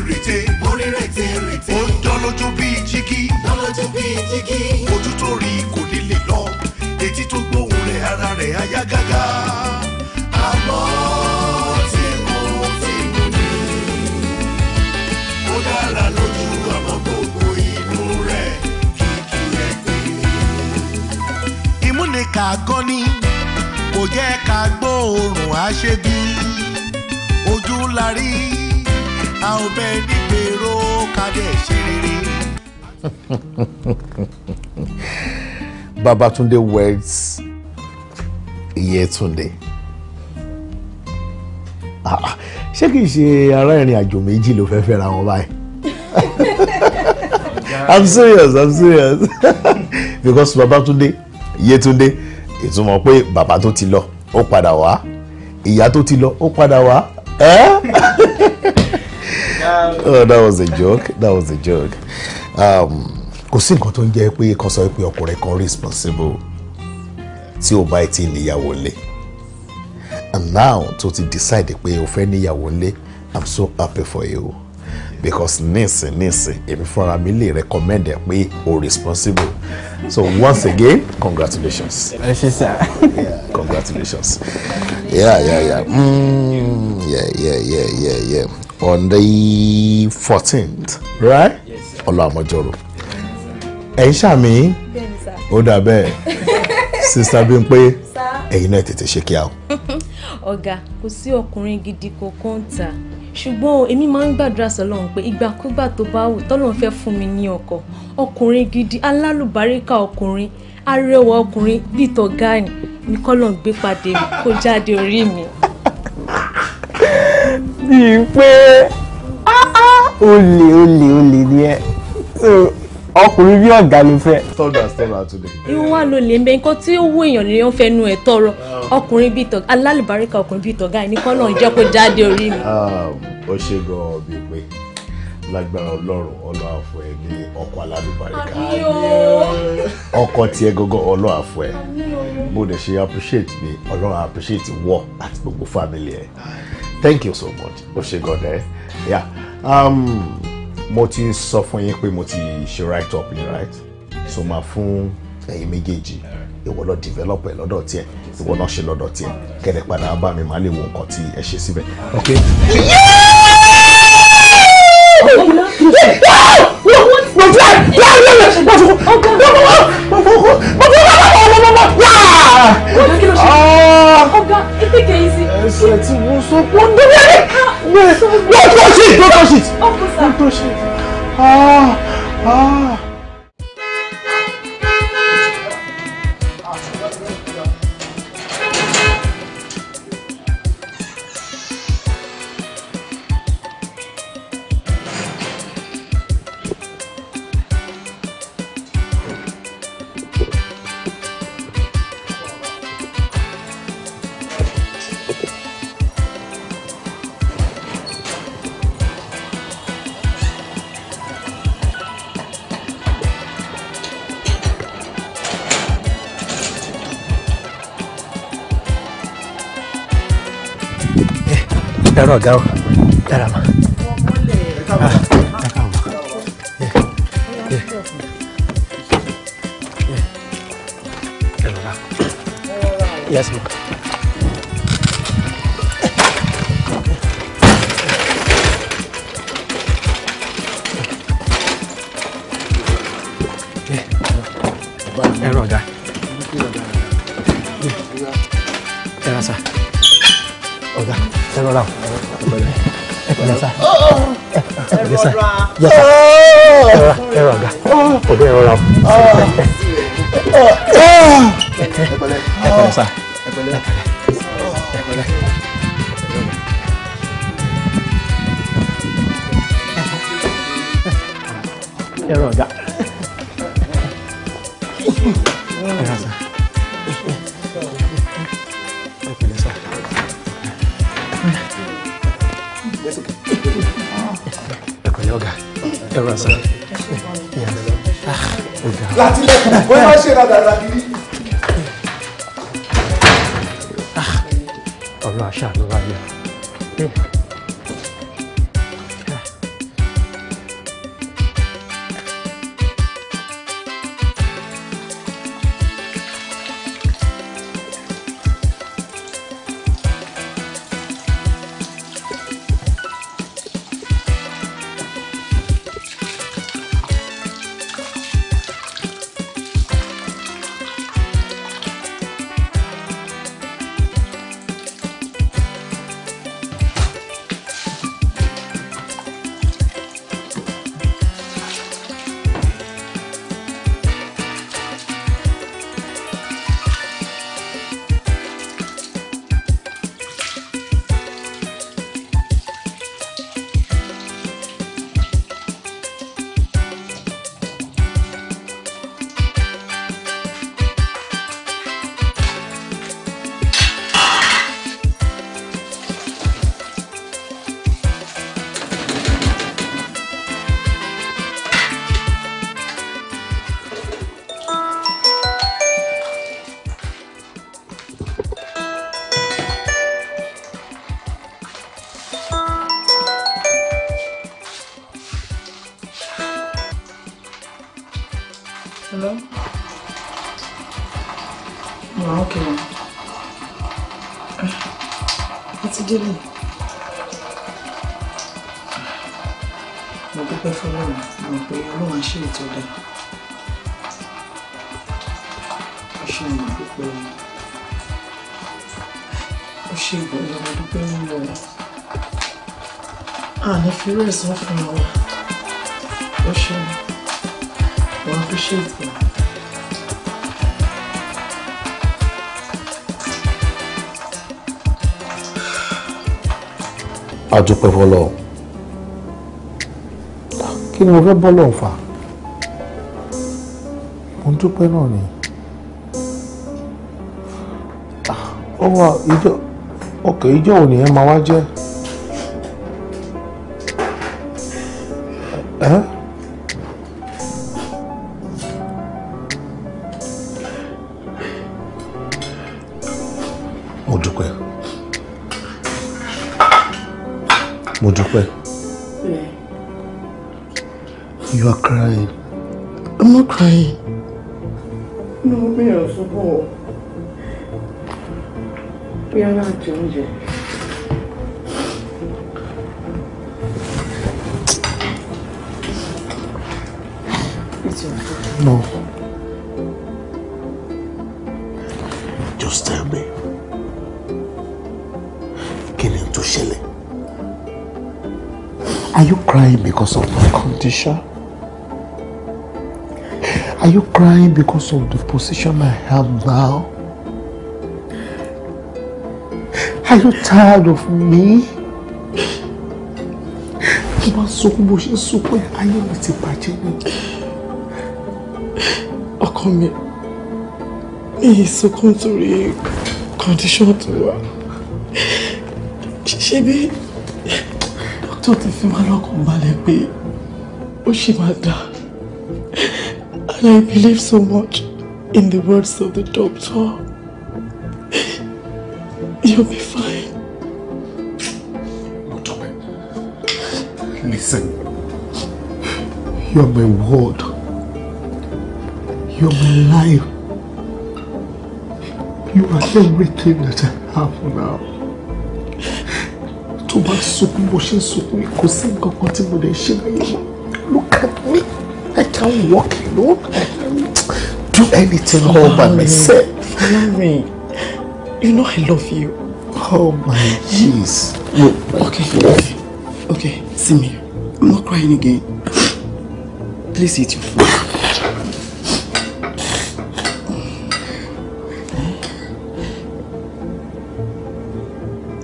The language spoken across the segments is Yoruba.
rètè Mo rí rètè rètè. Ó ń dán lójú bíi jígí. Dán lójú bíi jígí. Ojú tó rí kò ní lè lọ, etí tó gbóhùn rẹ̀ ara rẹ̀ á yá gágá. Àmọ́ tí mo ti mú ni ó dára lójú, àmọ́ gbogbo inú rẹ̀ kìkì ẹ̀gbin. Ìmúnika gan ni kò jẹ́ ká gbóòórùn àṣebí, ojú la rí, a ò bẹ nígbèrò ká dẹ̀ ṣe rere. Babatunde words Iyetunde. Ah, ṣé kìí ṣe ará ìrìn àjò méjì ló fẹ́ẹ́ fẹ́ra wọn báyìí? I'm serious, I'm serious. Because Babatunde, Iyetunde, ìtumọ̀ pé bàbá tó ti lọ, ó padà wá. Ìyá tó ti lọ, ó padà wá. Eh? Oh, that was a joke. That was a joke. Kò sí nǹkan tó ń jẹ́ pé kan sọ pé ọkùnrin kan responsible tí ò bá ti níyàwó lé. And now tó ti decide pé o fẹ́ níyàwó lé, I'm so happy for you. Because nísìn nísìn, èmi fúnra mi lè recommend ẹ pé o responsible. So once again, congratulations. Ẹ ṣé sir. Yeah, congratulations. Yeah. Yeah. On the 14th, right? Yes, sir. Ọlọ́àmọ́jọ́rò. Ẹ̀ ń ṣàmì, Bẹ́ẹ̀ni sir. ó dà bẹ́ẹ̀. Sister Bímpé, Sir. ẹ̀yin náà tètè ṣe kíá o. Ọ̀gá, kò sí ọkùnrin gidi kankan ń ta, ṣùgbọ́n èmi máa ń gbàdúrà sọ́lọ́run pé ìgbàkúgbà tó bá wù tọ́lọ́run fẹ́ fún mi ní ọkọ ọkùnrin gidi, alálùbáríkà ọkùnrin, arẹwà ọkùnrin bíi tọ̀gá ni kọ́lọ́run gbé pàdé mi kó jáde orí mi. Bíi pé olè olè olè ni ẹ. So ọkùnrin bí ọ̀gá ló fẹ́. Stop that, stop that today. Irun wa ló lè ń bẹ, nǹkan tí ó wú èèyàn lèèyàn fẹnu ẹ̀ tọrọ, ọkùnrin bíi tọ̀gá, alálùbáríkà ọkùnrin bíi tọ̀gá ni kọ́lọ́run jẹ́ kó jáde orí mi. Ó ṣe gan-an bíi pé lágbára Ọlọ́run, Ọlọ́run á fún ẹ ní ọkọ alálùbáríkà. Àmín o. Ọkọ tiẹ̀ gangan Ọlọ́run á fún ẹ. Bó dẹ̀ ṣe appreciate mi, Ọlọ́run á appreciate wọ àti gbogbo family ẹ. Thank you so much. Ó ṣe gan-an ẹ. Yeah. Mo ti sọ fún yín pé mo ti ṣe write up yín, right? So máa fún ẹ̀yin méjèèjì, ìwọ lọ develop ẹ lọ́dọ̀ tiẹ̀, ìwọ náà ṣe lọ́dọ̀ tiẹ̀, kẹ́lẹ́ padà bá mi, máa lè wo nǹkan tí ẹ ṣe síbẹ̀. Okay. Ọ̀gá, ìpèkè yìí sí. Ẹsẹ̀ tí mo sọ pé ó ń dẹ́rẹ́. Don't touch it! Don't touch it! Ọkọ sá. Don't touch it! Ah! Ah! Ẹ̀rọ ọ̀gá o, ẹ̀rọ àmà. Yes, ma. Ẹ̀rọ ọ̀gá. Ẹ̀rọ sà. Ọ̀gá, ẹ̀rọ ra o. Ẹ pẹ̀lẹ́ sà. Ẹ pẹ̀lẹ́ sà. Yes, sir. Ẹ̀rọ ọ̀gá. Ọ̀gá, ẹ̀rọ ra o. Ẹ pẹ̀lẹ́ sà. Ẹ pẹ̀lẹ́. Ẹ pẹ̀lẹ́. Ẹ̀rọ ọ̀gá. Ẹ̀rọ sà. Ẹ pẹ̀lẹ́ sà. Ẹ pẹ̀lẹ́ ọ̀gá. Ẹ̀rọ sà. Ọ̀gá. Láti lẹ́kùn, wọ́n máa ń ṣe dáadáa kiri. Ọ̀rọ̀ àṣà ló wà yẹn. Mo ti délé. Mo dúpẹ́ fọlọ́run, mo mọ̀ pé Ọlọ́run á ṣe ètò ọ̀dà. Ó ṣe mo dúpẹ́. Ó ṣe ìgbọ̀ngàn, mo dúpẹ́ nínú ọ̀rọ̀. Àní fi irú ẹ̀san fún wa. Ó ṣe mo appreciate it. A dúpẹ́ fọlọ́run. Kí ni mo fẹ́ bọ́ lọ́hùn fà? Mo ń dúpẹ́ náà ni. Ó wà ìjọ òkè ìjọ òní ẹ máa wá jẹ́. Ẹ́ mo dúpẹ́. Mo dúpẹ́. Yeah. You are crying. I'm not crying. No, mi ò sunkún o. Bí ọlá àti oúnjẹ. It's your food. No. Just tell me. Kí ni tó ṣẹlẹ̀? Are you crying because of my condition? Are you crying because of the position I have now? Are you tired of me? Tó bá sunkún bó ṣe sunkún ayé mi ti bàjẹ́ ni. Ọkọ mi, mi ì sunkún torí condition tó wà. Ṣé bí doctor ti fi wá lọ́kàn balẹ̀ pé ó ṣì máa dáa. And I believe so much in the words of the doctor. You'll be fine. Motope, listen. You're my world. You're my life. You are everything that I have now. Tó bá sunkún bó ṣe sunkún kò sí nǹkan kan tí mo lè ṣe láyé mọ́. Look at me. I can't walk alone. I can't do anything all by myself. Fọlárin, you know I love you. Oh my jeez. Okay, okay, okay. See me. I'm not crying again. Please eat your food.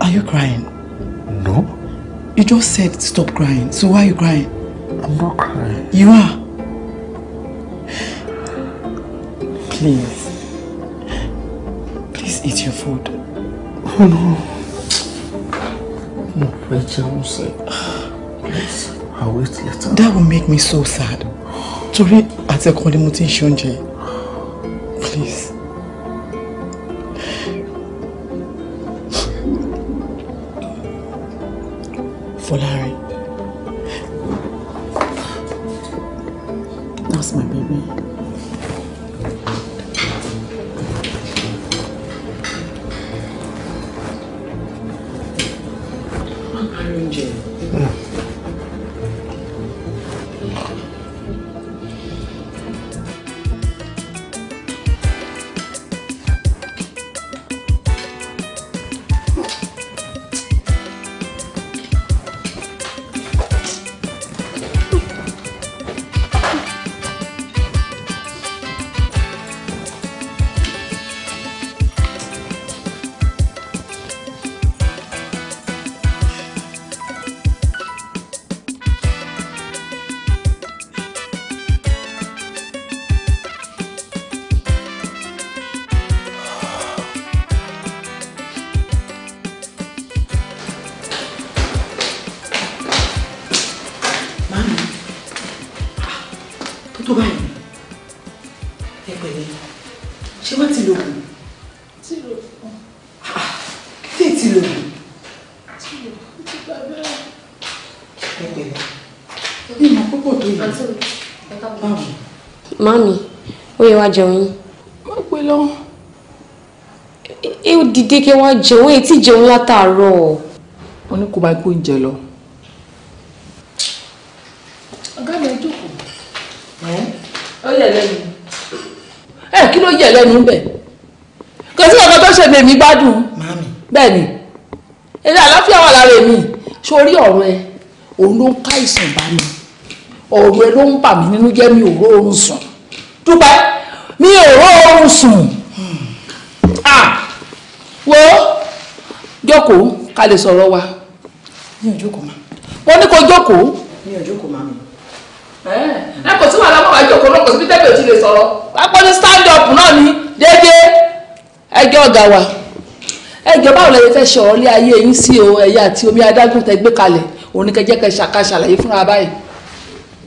Are you crying? No. You just said stop crying. So why are you crying? I'm not crying. You are. Please. Please eat your food. Oh no. No, Rachel, please, I'll wait later. That will make me so sad. Torí àtẹ̀kọ́ ni mo ti ń ṣe oúnjẹ. Please. Fọlárin. That's my baby. Tó báyìí ẹ pẹ̀lẹ́, ṣé wọ́n ti lògùn? Ti lògùn. Tí ti lògùn? Ti lògùn, ti gbà bẹ́ẹ̀. Ẹ pẹ̀lẹ́, mi mọ̀ púpọ̀ tó yìí. Báwo? Màmí, ó yẹ wá jẹun yín. Má pè lọ. Ẹ dìde kí wọ́n jẹun, ẹ tí jẹun látàárọ̀. Wọ́n ní kó máa gbó oúnjẹ lọ. Ọ̀gá mi ẹ jókòó. Ó yẹ̀ lẹ́nu. Ẹ kí ló yẹ̀ lẹ́nu bẹ̀? Kò sí ọ̀kan tó ṣe mèmí gbádùn. Bẹ́ẹ̀ ni, eré àlàáfíà wà lára èmi. Sórí ọ̀rọ̀ ẹ, òun ló ń ká ìsàn bá mi. Ọ̀rọ̀ ẹ ló ń bà mí nínú jẹ́, mi ò róorun sùn. Dúpẹ́, mi ò róorun sùn. Wo jókòó ká lè sọ̀rọ̀ wa. Mi ò jókòó ma. Wọ́n ní kó jókòó. Mi ò jókòó ma mi. Ẹ kò sí wàhálà, máa jókòó náà, kò sí tẹ́lẹ̀ ò ti lè sọ̀rọ̀. Wàá ní stand up náà ni déédéé. Ẹjọ́ ọ̀gá wa, ẹjọ́ báwo lẹ fẹ́ ṣe ọ̀rọ̀ lé ayé yín sí o? Ẹ̀yà àti omi adágún tẹ gbé kalẹ̀ òun ní kẹjẹ́ kẹ ṣàlàyé fúnra báyìí.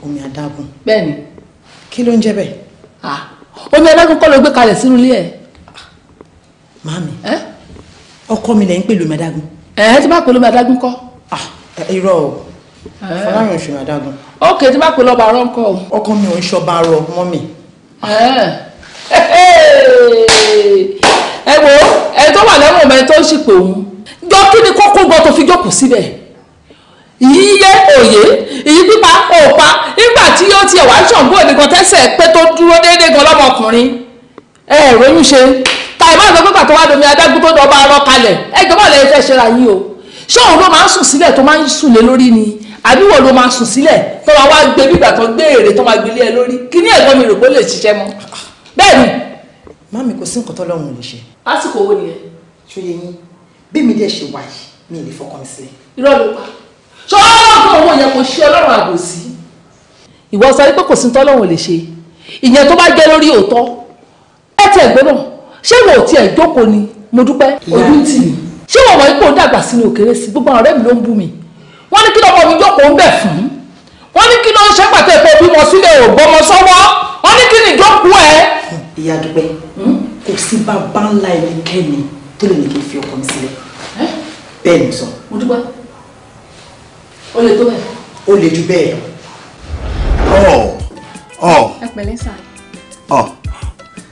Omi adágún. Bẹ́ẹ̀ni. Kí ló ń jẹ́ bẹ́ẹ̀? Omi adágún kọ́ ló gbé kalẹ̀ sínú ilé ẹ̀. Màámi, ọkọ mi lẹ ń pè lómi adágún. Ẹ tí bá pè lómi adágún kọ́. Irọ́ o, Fọláyàn ń ṣe omi adágún. Ok, tí bá pè lọ́ba arọ́ ńkọ́ o. Ọkọ mi ò ń ṣọba arọ mọ́mì. Ẹ wo ẹ tó wà lẹ́wọ̀n mẹ́rin tó ń ṣìpè òun jọ, kí ni kókó gan tó fi jókòó síbẹ̀? Ìyíyẹ òye ìyí pípa òpa nígbà tí ó tiẹ̀ wá ṣàǹgó nìkan tẹ́sẹ̀ pé tó dúró déédéé gan lọ́mọkùnrin. Ẹ ròyìn ṣe tàì má sọ pé pàtó wá domi adágún tó dọba arọ kalẹ̀. Ẹ jọba lẹ́yìn fẹ́ ṣera yín o. Ṣé òun ló máa ń sùn sílẹ̀ tó máa ń sùn lé lórí ni, àbí wo ló máa sùn sílẹ̀ tó máa wá gbé bígbà tó gbé èrè tó máa gbé lé ẹ lórí? Kí ní ẹ̀gbọ́n mi rò pé ó lè ṣiṣẹ́ mọ́ bẹ́ẹ̀ ni. Màámi, kò sí nǹkan tọ́lọ́run ò lè ṣe. Lásìkò owó nìyẹn. Ṣó yẹ yín bí mi dẹ̀ ṣe wà yìí, mi ì lè fọkàn mi sílẹ̀. Irọ́ ló pa. Ṣé ọlọ́run owó yẹn kò ṣe ọlọ́run àbòsí? Ìwọ sọ pé kò sí tọ́lọ́run ò lè ṣe, ìyẹn tó bá jẹ́ lórí òótọ́. Ẹ tiẹ̀ gbé náà, ṣé wo ò tiẹ̀ jókòó ni? Mo dúpẹ́ ojú ń tì mí. Ṣé wọ́n mọ̀ pé òun dàgbà sínú òkèrè sí? Gbogbo àwọn ọ̀rẹ́ mi ló ń bú mi. Wọ́n ní kí lọ́mọ mi jókòó ń bẹ̀ fún. Wọ́n ní kí ló ń ṣe pàtó ẹ̀kọ́ bímọ sílẹ̀ ò gbọ́mọ sọ́wọ́. Wọ́n ní kí ni ìjókòó ẹ̀. Ìyá Dúpẹ́, kò sí bàbá ńlá ẹnikẹ́ni tó lè ní kí n fi ọkọ mi sílẹ̀. Bẹ́ẹ̀ ni sọ. Mo dúpẹ́, ó lè tó bẹ́ẹ̀. Ó lè ju bẹ́ẹ̀ lọ. Ẹ pẹ̀lẹ́ sà.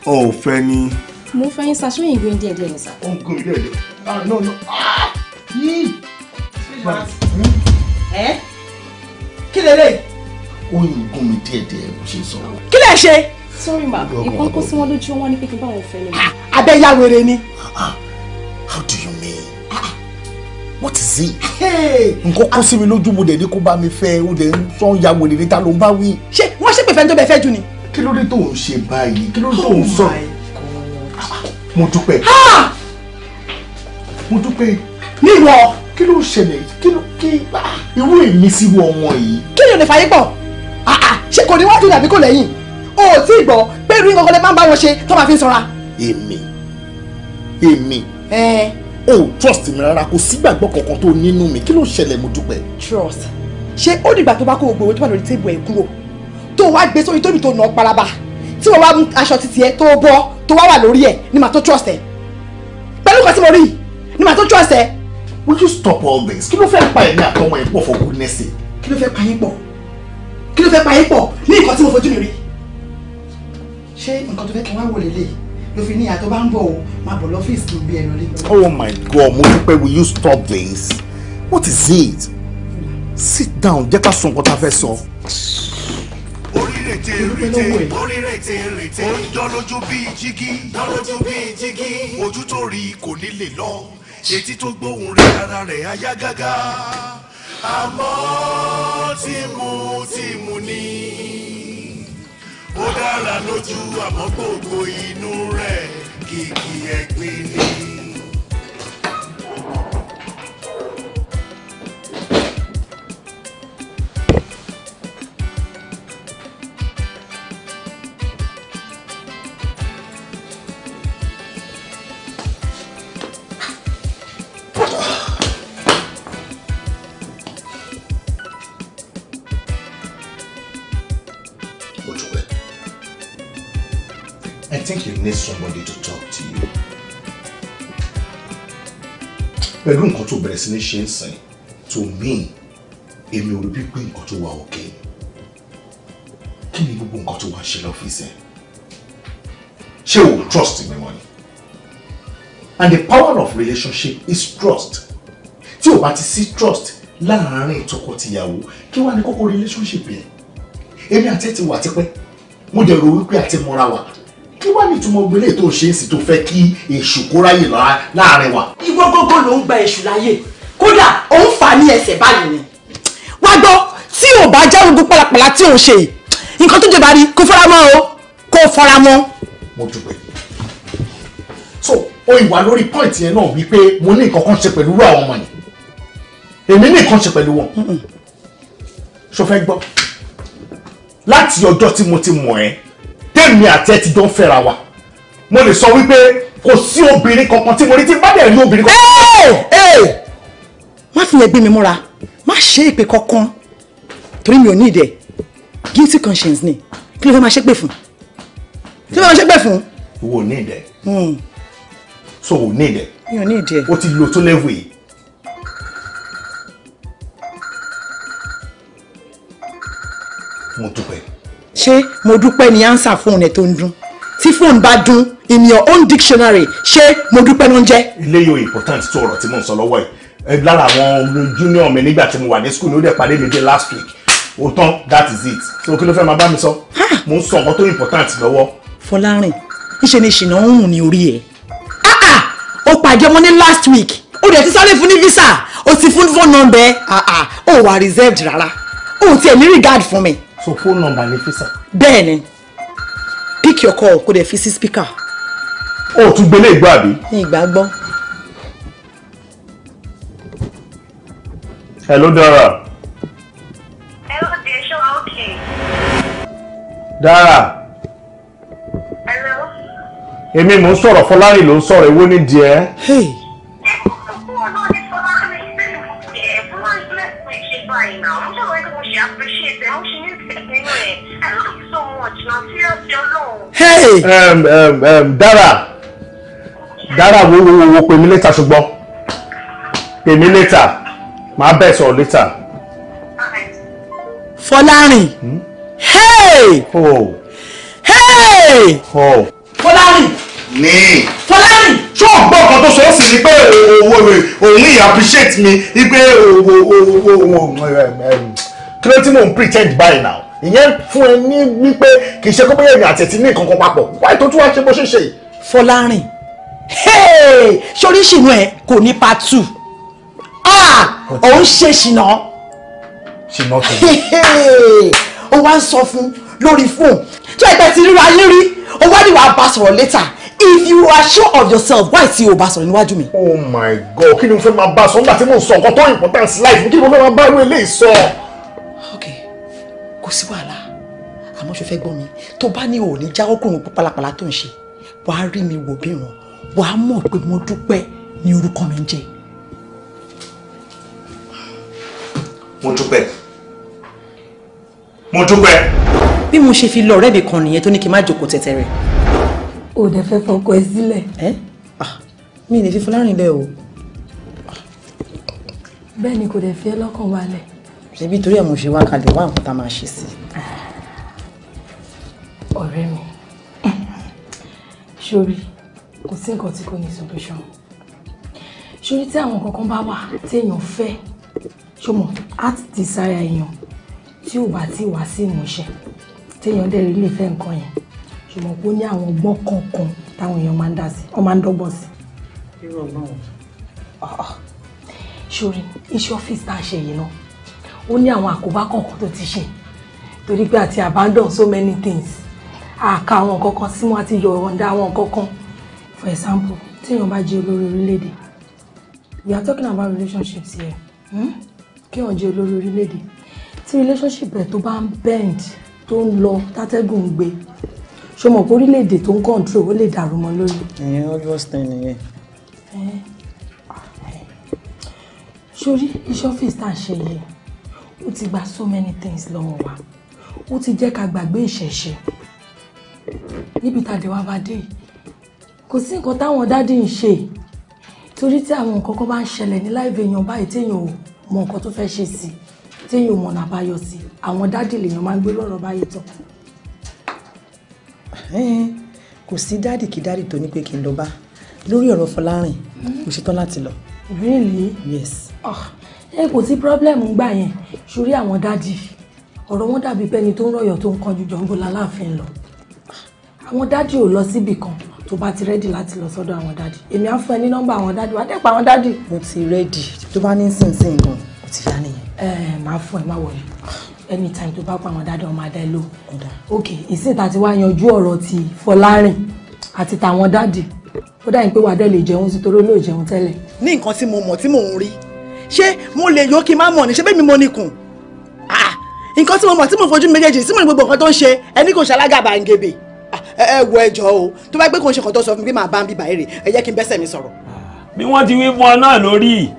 Ọ fẹ́ ni. Mo fẹ́ yín sà, ṣé òyìnbó yín díẹ̀ díẹ̀ ni sà? Ó ń gún mi díẹ̀ díẹ̀. Ah no no. Ẹ kí lélẹ̀? Ó ń gún mi díẹ̀ díẹ̀ bó ṣe sọ. Kí lẹ ṣe? Sorry ma, nǹkan kó sí wọn lójú, wọn ní pé kí n bá wọn fẹ́ lọ. Abẹ́ ya wèrè ni. How do you mean? What is it? Nǹkan kó sí mi lójú, mo dẹ̀ ní kó bá mi fẹ́, ó dẹ̀ ń sọ ya wèrè níta ló ń bá wí. Ṣé wọ́n ṣépè fẹ́ tó bẹ fẹ́ jù ni? Kí ló dé tó ń ṣe báyìí? Kí ló dé tó ń sọ? Mo dúpẹ́. Mo dúpẹ́. Níwọ̀. Kí ló ṣẹlẹ̀? Kí ló kí irú èmi sí irú ọmọ yìí? Kí ni ò lè fàyè pọ̀? Ṣé kò ní wájú tàbí kò lẹ́yìn? O ò tí ì gbọ́ pé irú nǹkan kan lè máa ń bá wọn ṣe tó máa fi ń sanra. Èmi. O ò trust mi rárá, kò sígbàgbọ́ kankan tó nínú mi. Kí ló ṣẹlẹ̀? Mo dúpẹ́. Trust. Ṣé ó dìgbà tó bá kó gbogbo owó tó wà lórí tébù ẹ̀ kúrò tó wá gbé sórí tóbi tó nà ọ́ palaba tí wọ́n wá mú aṣọ títí ẹ tó bọ́ tó wá wà lórí ẹ̀ ni màá tó trust ẹ? Pẹ̀lú nǹkan tí mo rí ni màá tó trust ẹ. Will you stop all this? Kí ló fẹ́ pa ẹ̀mí àtọmọ ẹ̀ pọ̀ for goodness sake? Kí ló fẹ́ pa yín pọ̀? Kí ló fẹ́ pa yín pọ̀ ní nǹkan tí mo fojú mi rí? Ṣé nǹkan tó fẹ́ kí wọ́n wò lélẹ̀ ló fi ní ìyá tó bá ń bọ̀ o máa bọ̀ lọ́fíìsì kí n gbé ẹ lọlé. Oh my God, mo dúpẹ́, will you stop this? What is it? Sit down, jẹ́ ká sọ nǹkan tá a fẹ́ sọ. Orí rètè orí rètè rètè ó ń dán lójú bíi jígí, dán lójú bíi jígí. Ojú tó rí kò ní lè lọ, etí tó gbóhùn rẹ̀ ara rẹ̀ á yá gágá. Àmọ́ tìmù ni ó dára lójú, àmọ́ gbogbo inú rẹ̀ kìkì ẹ̀gbin ni. I think you need somebody to talk to you. Pẹ̀lú nǹkan tó bẹ̀rẹ̀ sí ní ṣe ń sìn, to me, èmi ò rí bí pé nǹkan tó wà òkè. Kí ni gbogbo nǹkan tó wà ṣe lọ́fíìsì ẹ̀? Ṣé o trust mi mọ́ ni? And the power of relationship is trust. Tí o bá ti sí trust láàárín tọkọtìyàwó, kí wàá ní kókó relationship yẹn? Èmi àti ẹ ti wà tipẹ́, mo dẹ̀ rò wípé àti mọ́ra wa. Kí wàá ní ìtumọ̀ gbélé tó ṣe é sì tó fẹ́ kí èṣù kó ráyè láàárín wa? Ìwọ gógó ló ń gba èṣù láyè, kódà òun fà á ní ẹsẹ̀ báyìí ni. Wá gbọ́, tí ò bá já gbogbo pálapàla tí ò ń ṣe yìí, nǹkan tó jọba rí kó fara mọ́ o, kó fara mọ́. Mo dúpẹ́. So o ìwà lórí point yẹn náà wípé mo ní nǹkan kan ṣe pẹ̀lú àwọn ọmọ yìí, èmi ní nǹkan ṣe pẹ̀lú wọn. Ṣo fẹ́ gbọ́? Láti ọjọ́ tí mo ti mọ̀ ẹ́, tèmi àti ẹ ti jọ ń fẹ́ra wa, mo lè sọ wípé kò sí obìnrin kankan tí mo rí tí bá dẹ̀ rí obìnrin kankan. Má fi yẹn gbé mi múra, má ṣe èpè kankan torí mi ò ní ìdẹ. Guilty conscience ni. Kí ló fẹ́ máa ṣépè fún? Kí ló fẹ́ máa ṣépè fún? Wo ní ìdẹ. So ò ní ìdẹ. Mi ò ní ìdẹ. O ti lo tó level yìí. Mo dúpẹ́. Ṣé mo dúpẹ́ ni answer fóònù ẹ̀ tó ń dún? Tí fóònù bá dún in your own dictionary, ṣé mo dúpẹ́ ló ń jẹ́? Eléyìí ò important tó ọ̀rọ̀ tí mò ń sọ lọ́wọ́ yìí. Lára àwọn junior mi nígbà tí mo wà ní school ni ó dẹ̀ pàdé mi dé last week. Ó tán, that is it. So kí ló fẹ́ máa bá mi sọ? Mo ń sọ nǹkan tó important lọ́wọ́. Fọlárìn, níṣe ni ṣìnà ń hùn ní orí ẹ̀. Ó pàdé ọmọ ní last week, ó dẹ̀ ti sáré fún ní visa, ó ti fún phone number, ó wà reserved rárá, ó tiẹ̀ ní regard fún mi. So phone number ní visa. Bẹ́ẹ̀ni, pick your call kó dẹ̀ fi sí speaker. Ó tún gbélé ìgbọ́ àbí? Ní ìgbà gbọ́. Hello Dara. Hello dear, ṣé wàá okay? Dara. Hello. Èmi mò ń sọ̀rọ̀, Fọlárìn ló ń sọ̀rọ̀, èwo ní díẹ̀. Hey! Dara, Dara, wo wo wo pè mí later ṣùgbọ́n. Pè mí later. Màá bẹ̀ sọ̀rọ̀ later. Fọlárìn. Hey! Oh. Hey! Oh. Fọlárìn. Ní. Fọlárìn. Ṣé o gbọ́ nǹkan tó sọ ó sì ní pé òun yìí appreciate mi wípé kí ló tí mò ń pretend báyìí now? Ìyẹn fún ẹ ní wípé kì í ṣe kó bóyá èmi àti ẹ̀tí ní nǹkan kan papọ̀. Wáyé tó tún wá ṣe bó ṣe ṣe yìí. Fọlárìn. Hey! Sórí ṣìnà ẹ kò ní part 2. Ah! Òun ṣe ṣìnà. Ṣìnà tó. Ó wá ń sọ fún lórí fóònù. Tí ẹgbẹ́ ti ríra yín rí, ó wá ní wàá bá sọ̀rọ̀ later. If you are sure of yourself, why tí o bá sọ̀rọ̀ níwájú mi? Oh my God, kí ni mo fẹ́ máa bá sọ nígbà tí mò ń sọ nǹkan tó important life, kí ni mo fẹ́ máa bá irú eléyìí sọ? Ok, kò sí wàhálà, àmọ́ ṣo fẹ́ gbọ́ mi, tó bá ní òní jáwọ́ kúrò ní pálapàla tó ń ṣe, wàá rí mi wò bí wọn, wàá mọ̀ pé mo dúpẹ́ ní orúkọ mi ń jẹ́. Mo dúpẹ́. Mo dúpẹ́. Bí mo ṣe fi lọ ọ̀rẹ́ mi kan nìyẹn tó ní kí n má jókòó tẹ̀tẹ̀ rẹ̀. O dẹ̀ fẹ́ fọkọ ẹ sílẹ̀. Ẹ́ mi lè fi Fọlárìn lẹ̀ o. Bẹ́ẹ̀ ni kò dẹ̀ fi ẹ́ lọ́kàn balẹ̀. Ṣebí torí ẹ̀ mo ṣe wá kalẹ̀ wá nǹkan tá a máa ṣe sí. Ọ̀rẹ́ mi, sórí kò sí nǹkan tí kò ní solution. Sórí tí àwọn kankan bá wà tí èèyàn fẹ́, ṣó mọ̀, heart desire èèyàn tí ò bá ti wá sí ìmúṣẹ, tí èèyàn dẹ̀ rí lè fẹ́ nǹkan yẹn. Ṣùgbọ́n ó ní àwọn ọgbọ́n kọ̀ọ̀kan táwọn èèyàn máa ń dá sí, wọ́n máa ń dọ́gbọ́n sí. Irú ọgbọ́n wo? Sórí iṣẹ́ ọ́fíìsì tá a ṣe yìí náà, ó ní àwọn àkóbá kọ̀ọ̀kan tó ti ṣe torí pé àti abandon so many things, àka àwọn nǹkan kan sí wọn àti yọ̀ọ̀ǹda àwọn nǹkan kan. For example, tí èèyàn bá jẹ́ olórí orílẹ̀-èdè, we are talking about relationships here. Kí èèyàn jẹ́ olórí orílẹ̀-èdè, tí relationship rẹ̀ tó bá ń bend, tó ń lọ tátẹ́gùn ń gbé, ṣo mọ̀ pé orílẹ̀-èdè tó ń control ó lè dàrú mọ́ lórí. Ìyẹn obvious thing nìyẹn. Sórí iṣẹ́ ọ́fíìsì tá à ń ṣe yìí, ó ti gba so many things lọ́wọ́ wa, ó ti jẹ́ ká gbàgbé ìṣẹ̀ṣe. Níbi tàdé wa bá dé yìí, kò sí nǹkan táwọn dádì ń ṣe, torí tí àwọn nǹkan kan bá ń ṣẹlẹ̀ ní láìpẹ́ èèyàn báyìí téèyàn ò mọ nǹkan tó fẹ́ ṣe sí, téèyàn ò mọ̀nà àbáyọ sí, àwọn dádì lèèyàn máa ń gbé lọ́rọ̀ báyìí tán. Kò sí dádì kí dádì tó ní pé kí n lọ bá Lórí ọ̀rọ̀ Fọlárìn, mo ṣetán láti lọ. Really? Yes. Ẹ kò sí problem gbà yẹn. Sórí àwọn daddy, ọ̀rọ̀ wọn dàbí pẹ́ni tó ń rọ̀yọ̀ tó ń kánjú jọ̀ǹgó láláàfin lọ. Àwọn daddy ò lọ síbì kan. Tó bá ti ready láti lọ sọ́dọ̀ àwọn daddy, èmi á fún ẹ ní nọ́mbà àwọn daddy, wàá dẹ̀ pa àwọn daddy. Mo ti ready. Tó bá ní sínsìn gan, ó ti yá nìyẹn. Ẹ máa fún ẹ, má worry. Anytime tó bá pa àwọn daddy, ọmọ adá ẹ ló. Ok, ìsìn tá ti wá yanjú ọ̀rọ̀ ti Fọlárìn àti tàwọn daddy, ó dà yín pé wàá dẹ̀ lè jẹun sí torí ó lè jẹun tẹ́lẹ̀. Ní nǹkan tí mo mọ̀ tí mò ń rí, ṣé mo lè yó kí n má mọ̀ ní? Ṣé bẹ́ẹ̀ mi mo nikùn? Nǹkan tí mo mọ̀ tí mo fojú méjèèjì sí mo ní gbogbo nǹkan tó ń ṣe, ẹni kò ṣalágàbàǹgebè. Ẹ wo ẹjọ́ o, tó bá gbé kò ń ṣe kan tó sọ fún mi pé màá bá ń bíbá èrè, ẹ jẹ́ kí n bẹ́sẹ̀ mi sọ̀rọ̀. Bí wọ́n ti wí fún ọ náà lórí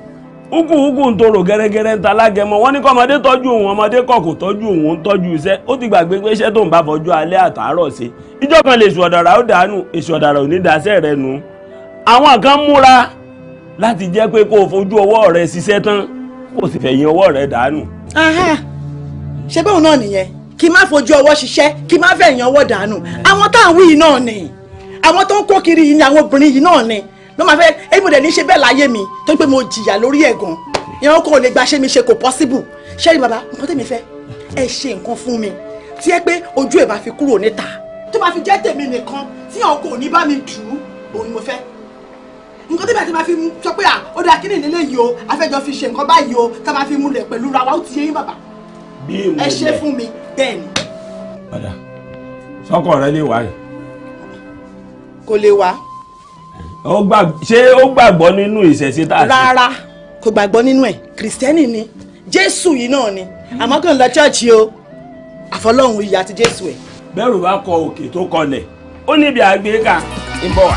ugu ń torò gẹ́rẹ́gẹ́rẹ́ ń ta lágẹmọ, wọ́n ní kọ́mọdé tọ́jú òun, ọmọdé kọ̀ kò tọ́jú òun, ń tọ́jú iṣẹ́. Ó ti gbàgbé pé iṣẹ́ tó ń bá fọjú alẹ́ àtàárọ̀ ṣe, ìjọ kan lè èṣù ọ̀dàrà ó dànù, èṣù ọ̀dàrà ò ní daṣẹ́ rẹ nù. Àwọn kan múra láti jẹ́ pé kó o fojú ọwọ́ rẹ ṣiṣẹ́ tán, kó o sì fẹ̀yìn ọwọ́ rẹ dànù. Ṣé bóun náà nìyẹn? Kí má fojú ọwọ́ ṣiṣẹ́, kí má fẹ̀yìn ọwọ́ dànù. Àwọn tá à ń wí yìí náà ni, àwọn tó ń kó kiri yìí ni, àwọn obìnrin yìí náà ni ló máa fẹ́. Èmi ò dẹ̀ ní ṣe bẹ́ẹ̀ láyé mi, tó pé mo jìyà lórí ẹ̀ gan. Ìyẹn kò lè gba ṣé mi ṣe, kò possible. Ṣé rí bàbá, nǹkan tèmi fẹ́, ẹ ṣe nǹkan fún mi tí ẹ pé ojú ẹ̀ bá fi kúrò níta, tó bá fi jẹ́ tèmi nìkan tí àwọn kò ní bá mi dù ú, òun ni mo fẹ́. Nǹkan tèmi àti máa fi sọ pé ó dáa kí ni ìdílé yìí o, afẹ́jọ́ fi ṣe nǹkan báyìí o, ká máa fi múlẹ̀ pẹ̀lú ra wa, ó ti yé yín bàbá. Ẹ ṣe fún mi bẹ́ẹ̀ ni. Padà sọ́kọ rẹ lè wá yìí. Kò lè wá. Ṣé ó gbàgbọ́ nínú ìṣẹ̀ṣe tá a ṣe? Rárá, kò gbàgbọ́ nínú ẹ̀. Kìrìsìtẹ́nì ni, Jésù yìí náà ni, àmọ́ kò ń lọ ṣọ́ọ̀ṣì o, àfọlọ́hún ìyá àti Jésù ẹ̀. Bẹ́rù bá kọ òkè tó kọlẹ̀, ó níbi àgbéká ń bọ̀ wá.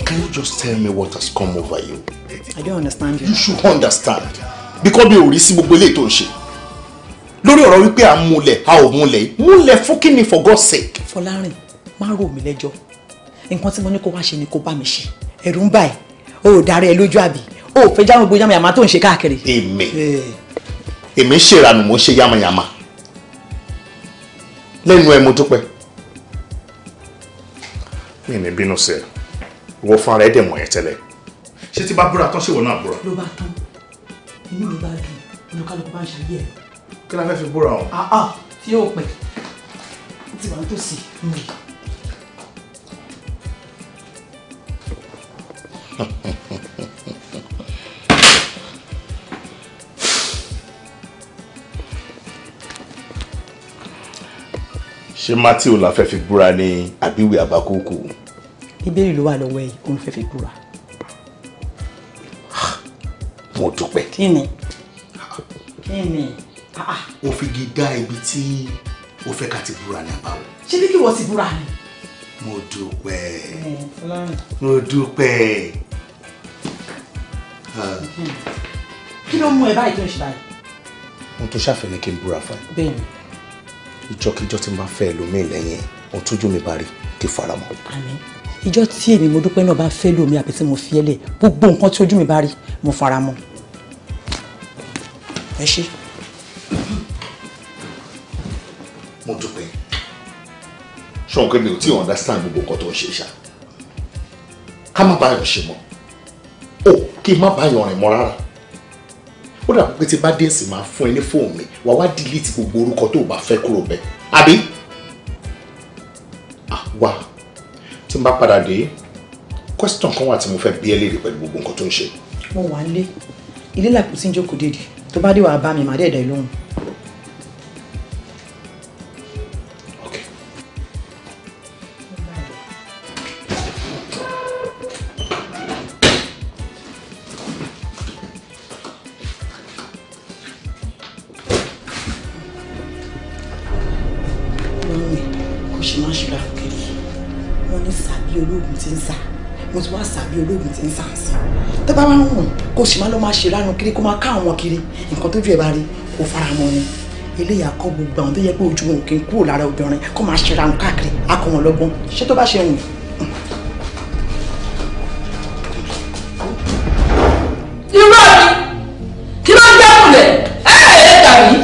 Can you just tell me what has come over you? I don't understand you. You should understand. Because mi ò rí sí gbogbo eléyìí tó ń ṣe. Lórí ọ̀rọ̀ wípé à ń múlẹ̀, a ò múlẹ̀. Múlẹ̀ fún kí ni, for God's sake? Fọlárìn, má rò mí lẹ́jọ́. Nǹkan tí mo ní kó wá ṣe ni kó bá mi ṣe. Ẹ̀rù ń bà ẹ́, o ò darí ẹ lójú àbí? O ò fẹ́ jáwé gbogbo yàmàyàmà tó ń ṣe káàkiri. Èmi ń ṣèranù, mo ń ṣe yàmàyàmà. Lẹ́nu ẹ mo dúpẹ́. Mi ní bínú sí ẹ, ìwọ fún ara ẹ dẹ̀ mọ̀ ẹ́ tẹ́lẹ̀. Ṣé tí bá búra tán, ṣé ìwọ náà búra? Ló bá tán, inú ló bá dùn, olúkálùkù bá ń ṣàyẹ̀ ẹ̀. Kí la fẹ́ fi búra o? Tí yóò pẹ́, ó ti wà nítòsí. Ṣé Matthew la fẹ́ fi búra ní àbíwí àbákòókò? Bíbélì ló wà lọ́wọ́ ẹ̀, òun fẹ́ fi búra. Mo dúpẹ́. Kí ni? Kí ni? Ó fi igi dá ibi tí ó fẹ́ ká ti búra ní àbáwọ̀. Ṣé bí kí wọ́n ti búra ni? Mo dúpẹ́. Mo dúpẹ́. Kí ló mú ẹ báyìí tó ń ṣe báyìí? Ohun tó ṣàfẹ́ ni kí n búra fún ẹ. Bẹ́ẹ̀ni. Ìjọkíjọ tí n bá fẹ́ lómi lẹ́yìn, ohun tójú mi bá rí kí fara mọ́. Àmín. Ìjọ tí èmi mo dúpẹ́ náà bá fẹ́ lómi àbí tí mo fi ẹ́ lẹ̀, gbogbo nǹkan tí ojú mi bá rí mo fara mọ́. Ẹ ṣé. Mo dúpẹ́. Ṣé òun pé mi ò tí ì understand gbogbo nǹkan tó ń ṣe ṣá? Ká má báyọ̀ ṣe mọ́. Ó kí n má báyọ̀ rìn mọ́ rárá. Ó dàbí pé tí bá dé sí máa fún ẹ ní fóònù mi, wà wá delete gbogbo orúkọ tó o bá fẹ́ kúrò bẹ́ẹ̀. Àbí? Wá, tí n bá padà dé, question kan wà tí mo fẹ́ bi ẹ́ léèrè pẹ̀lú gbogbo nǹkan tó ń ṣe. Mo wà nílé, ilé làkú sí ń jókòó dédé, tó bá dé wàá bá mi, màá dẹ̀ dá ẹ lóhùn. Kò sì máa lọ máa ṣe ránu kiri, kó máa ká àwọn kiri, nǹkan tójú ẹ bá rí kó fara mọ́ ni. Eléyà kọ́ gbogbo àwọn tó yẹ pé ojú wọn ò kí ń kúrò lára obìnrin, kó máa ṣe ránu káàkiri, á kọ́ wọn lọ́gbọ́n. Ṣé tó bá ṣe wùn. Irọ́ ni, kí ló ń jẹ́ ìmùlẹ̀? Ẹ ẹ̀ tàbí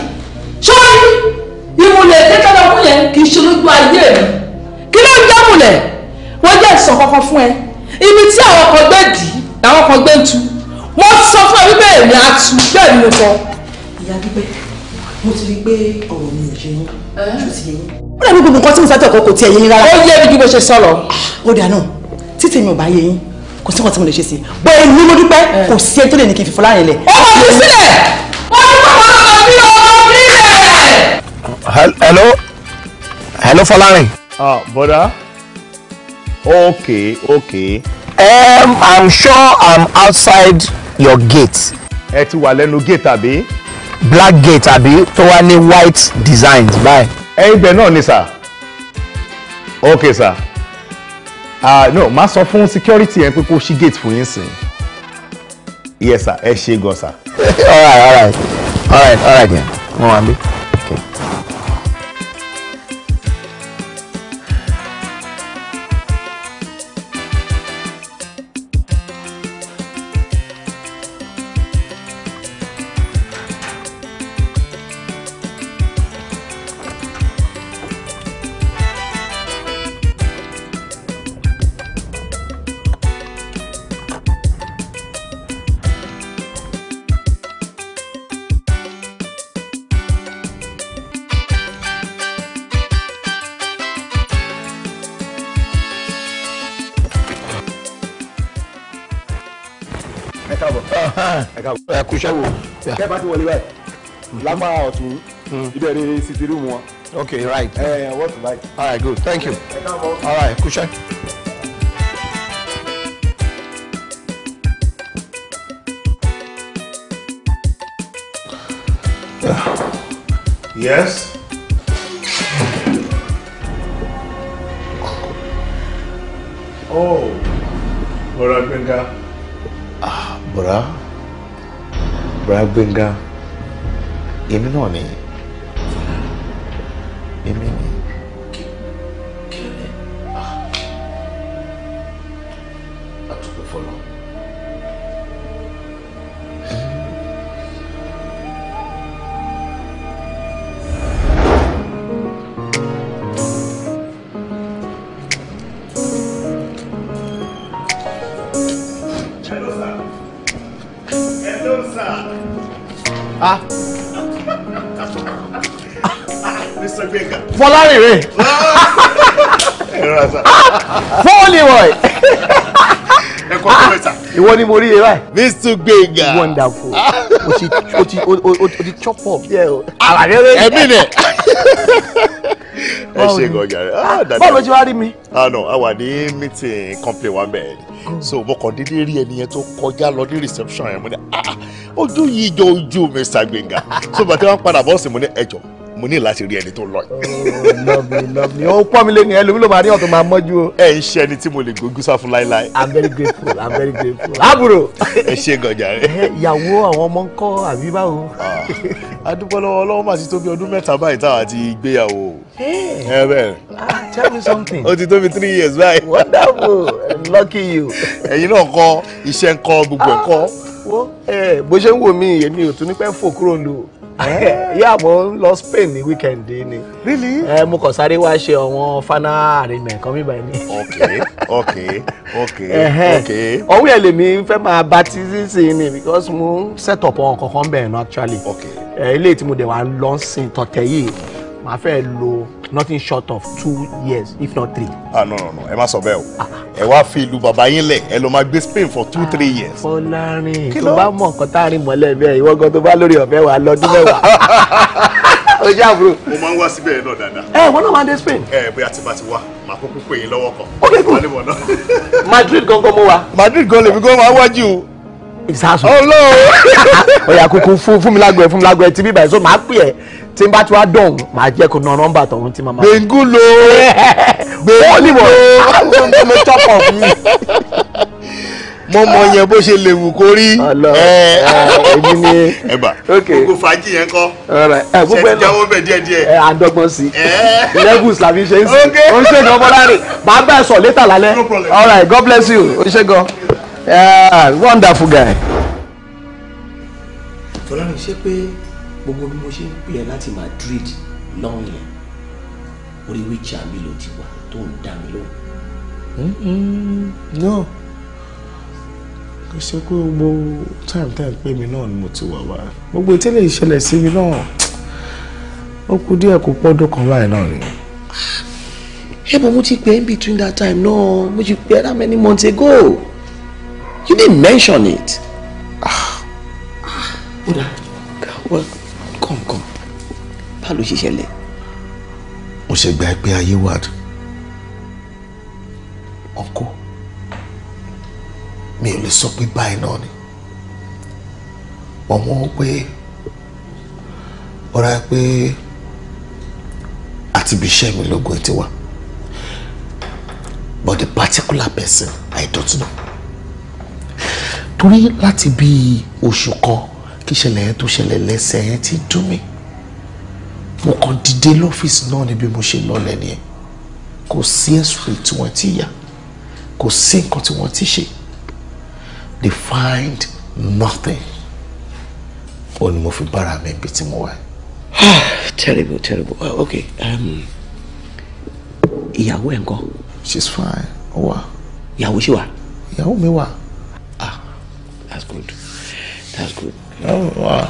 sórí ìmùlẹ̀ kékeré fún sọ kankan fún ẹ. Ibi tí àwọn kan gbé dì í làwọn kan gbé ń tu. Mo ti sọ fún ẹ wípé èmi á tu, bẹ́ẹ̀ ni mo sọ. Ìyá Dúpẹ́, mo ti rí i pé ọ̀rọ̀ mi ò ṣe yín, ṣó ti yé yín. Ó dàbí gbogbo nǹkan tí mo sátọ̀ kò tiẹ̀ yé yín rárá. Ó yé mi bí mo ṣe sọ lọ. Ó dà náà, títí mi ò bá yé yín, kò sí nǹkan tí mo lè ṣe sí i. Bọ́ èmi mo dúpẹ́, kò sí ẹni tó lè ní kí n fi Fọlárin lẹ̀. Ó mọ̀ fi sílẹ̀! Wọ́n ti kọ́ ọ̀rọ̀ mi ò sílẹ̀! Hello? Hello, Fọlárin. Ah, brother. Okay, okay. I'm sure I'm outside your gate. Ẹ ti wà lẹ́nu gate àbí? Black gate àbí tó wá ní white designs báyìí. Ẹ ibẹ̀ náà ni sir. Okay sir. Ah no, má sọ fún security yẹn pé kó ṣí gate fún yín sìn. Yes sir, ẹ ṣé gan sir. All right yeah. Mo wà níbí. Okay. Ẹ kú iṣẹ́ wo. Kẹ́ bá ti wọlé báyìí lápá ọ̀tún ibẹ̀ ni sitting room wọn. Okay, right. Ẹ wọ́n tún báyìí. All right, good. Thank you. All right, kú iṣẹ́. Yes. Oh, Bọ́lá Gbénga. Ah, Bọ́lá. Bọ́lá Gbénga. Èmi náà ni. Èmi ni. Kí ló dé? Ah. Àtúkò fọlọ́. Ah. Mr. Gbénga. Fọlárin rè. Fọ́ọ̀lì wọ̀. Ẹ kọ́ ọ̀rẹ́ sà. Ìwọ ni mo rí e báyìí. Mr. Gbénga. Wonderful. O ti chop up díẹ̀ o. Ẹ̀mí nẹ̀. Ẹ ṣe gan jàre. Báwo ló ṣe wá rí mi? Ah no, a wà ní meeting complain wa bẹ́ẹ̀ ni. So mo kàn déédéé rí ẹni yẹn tó kọjá lọ ní reception yẹn, mo ní ah ojú yìí jọ ojú Mr. Gbénga. So bàtí wọ́n padà bọ́ọ̀sì mo ní ẹjọ́ mo ní láti rí ẹni tó lọ yìí. Lovely, lovely. Ó pọ́n mi lé ní ẹlòmí ló máa rí ọ̀tún máa mọ́jú o. Ẹ ń ṣe ẹni tí mo lè gbógun sá fún láéláé. I'm very grateful, I'm very grateful. Àbúrò. Ẹ ṣe gan jàre. Ìyàwó àwọn ọmọ ń kọ́ àbí báwo? A dúpẹ́ lọ́wọ́ Ọlọ́run, mà ti tó bí ọdún 3 báyìí táwa ti gbéyàwó. Ẹ bẹ́ẹ̀. Tell me something. Ó ti tó bí 3 years báyìí. Wonderful, lucky you. Ẹ̀yin náà kọ́ iṣẹ́ ń kọ́ gbogbo ẹ̀ kọ́. Bó ṣe ń wò mí, èmi ò tún ní pẹ́ fò kúrò ń lò. Yeah, mo ń lọ Spain ní weekend ni. Really? Mo kàn sáré wá ṣe àwọn final arrangement kan mi báyìí ni. Okay. Ọwọ́ ẹ̀ lèmi fẹ́ máa bá tí sísìn ni because mo ń set up àwọn kankan bẹ́ẹ̀ náà actually. Okay. Ilé tí mo dẹ̀ wá lọ sìn tọ̀tẹ̀ yìí, màá fẹ́ lo nothing short of 2 years if not 3. Ah no, ẹ má sọ bẹ́ẹ̀ o. Ẹ wá fi ìlú bàbá yín lẹ̀, ẹ lọ máa gbé Spain for 2-3 years. Fọlárin, tó bá mọ nǹkan tá a rìn mọ́lẹ̀ bẹ́ẹ̀, ìwọ gan tó bá lórí ọ̀fẹ́ wà lọ́dún 10. Ó jẹ́ àbúrò. Mo máa ń wá síbẹ̀ náà dáadáa. Ẹ wọ́n náà máa dé Spain. Ẹ bóyá tí bá ti wá, màá kúkú pè yín lọ́wọ́ kan. Ok good. Madrid gangan mo wà. Madrid gan lèmi gan máa wájú. Ìsásùn. Ọlọ́run. Ọ̀yà kúkú fún mi lágbo ẹ̀, fún mi lágbo ẹ̀ tí bíbá ẹ̀ sọ máa pè ẹ́ tí n bá ti wá dọ̀hún màá jẹ́ kó na nọ́mbà tọ̀hún tí màmá. Gbẹ̀ngúlò. Gbẹ̀ngúlò. Mo chop up yìí. Mo mọ yẹn bó ṣe lè wù kó rí. Èmi ni. Ẹ bá gbogbo fàájì yẹn kọ́. Ṣé ti jáwọ́ bẹ̀ díẹ̀ díẹ̀. Ẹ àdọ́gbọ́n sí. Levels làbí ṣe ń sìn. Ó ń ṣe gan Fọlárin. Màá bá ẹ sọ later lálẹ́. All right, God bless you. Ó ń ṣe gan. Wonderful guy. Fọlárin, ṣé pé gbogbo bí mo ṣe ń pè ẹ́ láti Madrid lọ́hùn yẹn, orí wíjà mi ló ti wà tó ń dá mi lóhùn? No, kì í ṣe pé gbogbo time pé mi náà ni mo ti wà wá. Gbogbo ìtẹ́lẹ̀ ìṣẹ̀lẹ̀ sí mi náà, ó kù díẹ̀ kó pọ́dún kan báyìí náà ni. Hey, but mo ti pè in between that time náà, mo ti pè that many months ago. You didn't mention it. Well, come. Báwo ló ṣe ṣẹlẹ̀? Mo ṣe gba pé ayé wà. Ọkọ, mi ò lè sọ pé báyìí náà ni. Ọmọ pé ọ̀rá pé àti ibi iṣẹ́ mi lógún ẹ̀ ti wá. But the particular person, I don't know. Torí láti bí oṣù kan kí ìṣẹ̀lẹ̀ yẹn tó ṣẹlẹ̀ lẹ́sẹ̀ yẹn ti dùn mí. Mo kàn dìde lọ́fíìsì náà ni bí mo ṣe lọlẹ̀ nìyẹn. Kò sí x-ray tí wọ́n ti yà, kò sí nǹkan tí wọ́n ti ṣe. They find nothing. Ó ní mo fi bára mi ibi tí mo wà. Terrible, terrible. Okay. Ìyàwó ẹ̀ ńkọ́? She's fine. Ó wà. Ìyàwó ṣì wà? Ìyàwó mi wà. Ah, that's good. That's good. Oh, wow.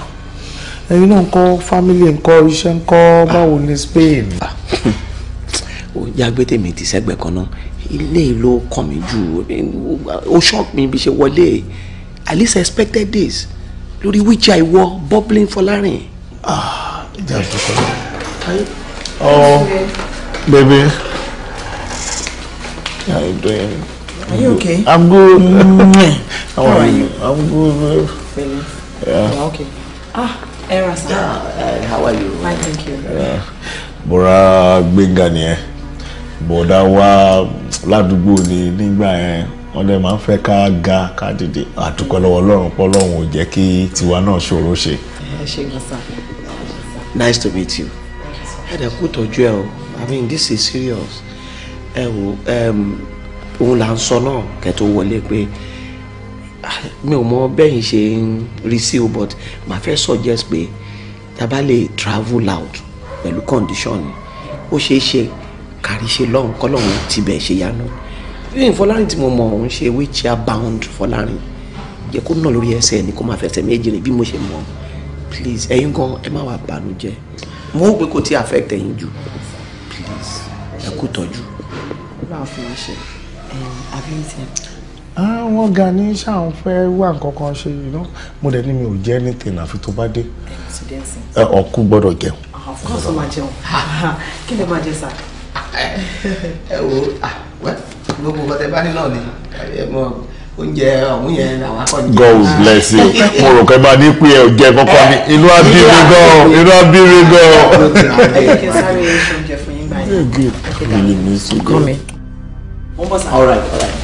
Ẹ̀yin náà ńkọ́, family ńkọ́, iṣẹ́ ńkọ́, báwo ni Spain? Ó jágbé tèmi ti sẹ́gbẹ̀ẹ́ kan náà. Ilé ló kàn mí jù. Ó shock mi bí ṣe wọlé. I least expected this. Lórí wheelchair ìwọ bubbling Fọlárin. Ah, ìjà ìdúkọ̀ náà. Oh, baby. How are you doing? Are you okay? I'm good. How are you? I'm good, babe. Really? Yeah. You're okay. Ah, Era, sir. Yeah, how are you? Fine, thank you. Yeah. Bọ̀rá Gbénga nìyẹn. Bọ̀dá wa ládùúgbò ni nígbà yẹn. Wọ́n dẹ̀ máa ń fẹ́ ká ga ká dìde. Àdúpẹ́ lọ́wọ́ Ọlọ́run pé Ọlọ́run ò jẹ́ kí tiwa náà ṣòro ṣe. Ẹ ṣé gan sir. Nice to meet you. Ẹ dẹ̀ kú tọ́jú ẹ o. I mean, this is serious. Ẹ wo, òun là ń sọ náà kẹ́ tó wọlé pé mi ò mọ bẹ́yìn ṣe ń rí sí o, but màá fẹ́ suggest pé tá a bá lè travel out pẹ̀lú condition ó ṣeé ṣe kárí ṣe lọ́hùn kọ́lọ́hùn tibẹ̀ ṣe yanu. Bí Fọlárin tí mo mọ̀ òun ṣe wheelchair bound Fọlárin yẹ kó nà lórí ẹsẹ̀ ni kó máa fẹsẹ̀ méjì rìn bí mo ṣe mọ̀. Please, ẹ̀yin gan ẹ má wàá bànújẹ́. Mo rò pé kò tí affect ẹ̀yin jù. Please, ẹ kú tọ́jú. Báwo fi wá ṣe? Have you eaten? Àwọn ga ní ṣáà ń fẹ́ wá nǹkan kan ṣe, you know. Mo dẹ̀ ní mi ò jẹ́ anything àfi tó bá dé. Ọkú gbọ́dọ̀ jẹun. Of course ó máa jẹun. Kí lè máa jẹ sá? Ẹ wo, gbogbo nǹkan tẹ bá ní náà ni oúnjẹ ọ̀hún yẹn àwọn akọ́ni. God will bless you. Mo rò pé máa ní pé ẹ ò jẹ kankan ni inú á bí mi gan, inú á bí mi gan. Ẹ jẹ́ kí n sáré ṣe oúnjẹ fún yín báyìí. Good. Really miss you. Come in. Mo ń bọ̀ sá. All right, all right.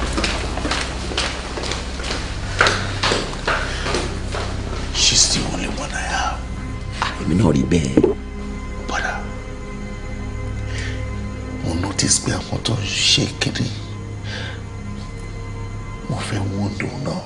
She's the only one I have. Èmi náà rí bẹ́ẹ̀. Bọ́dà, mo notice pé àwọn tó ń ṣe kiri, mo fẹ́ wọ́ndò náà.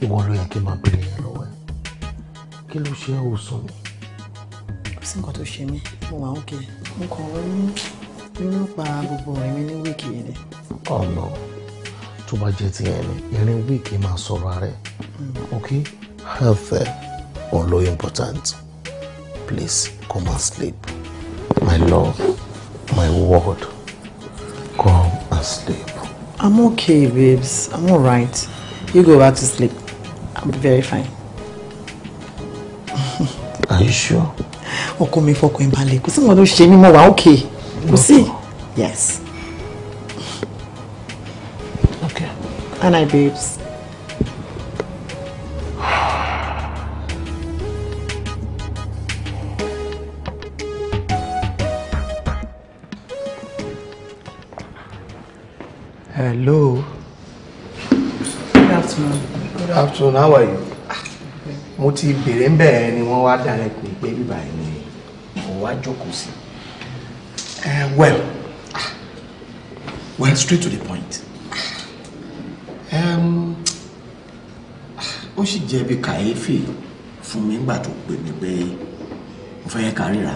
Ìwọ ló yẹ kí n máa béèrè yẹn lọ́wọ́ ẹ̀. Kí ló ṣe ò sùn ni? Kò sí nǹkan tó ṣe mí, mo wà okay. Mo kàn ń ronú nípa gbogbo ọ̀rẹ́ mi ní week yìí ni. Ọ̀nà tó bá jẹ́ ti ẹ̀ ní ìrìn week máa sọ̀rọ̀ rẹ̀. Okay, health òun ló important. Please come and sleep. My love, my word, come and sleep. I'm okay, babes. I'm alright. You go back to sleep. I'm very fine. Are you sure? Ọkọ mi fọkàn balẹ̀. Kò sí nǹkan tó ṣe mí mọ́ wá okay. Kò sí. Yes. Okay. And I, babes. Hello. Good afternoon. Good afternoon. How are you? Mo ti bèrè ń bẹ̀rẹ̀ ni wọ́n wá direct mi pé bíbá yìí ni mo wá jókòó sí. Well, straight to the point. Ó sì jẹ́ bí kàyéfì fún mi nígbà tó pè mí pé mo fẹ́ ká ríra.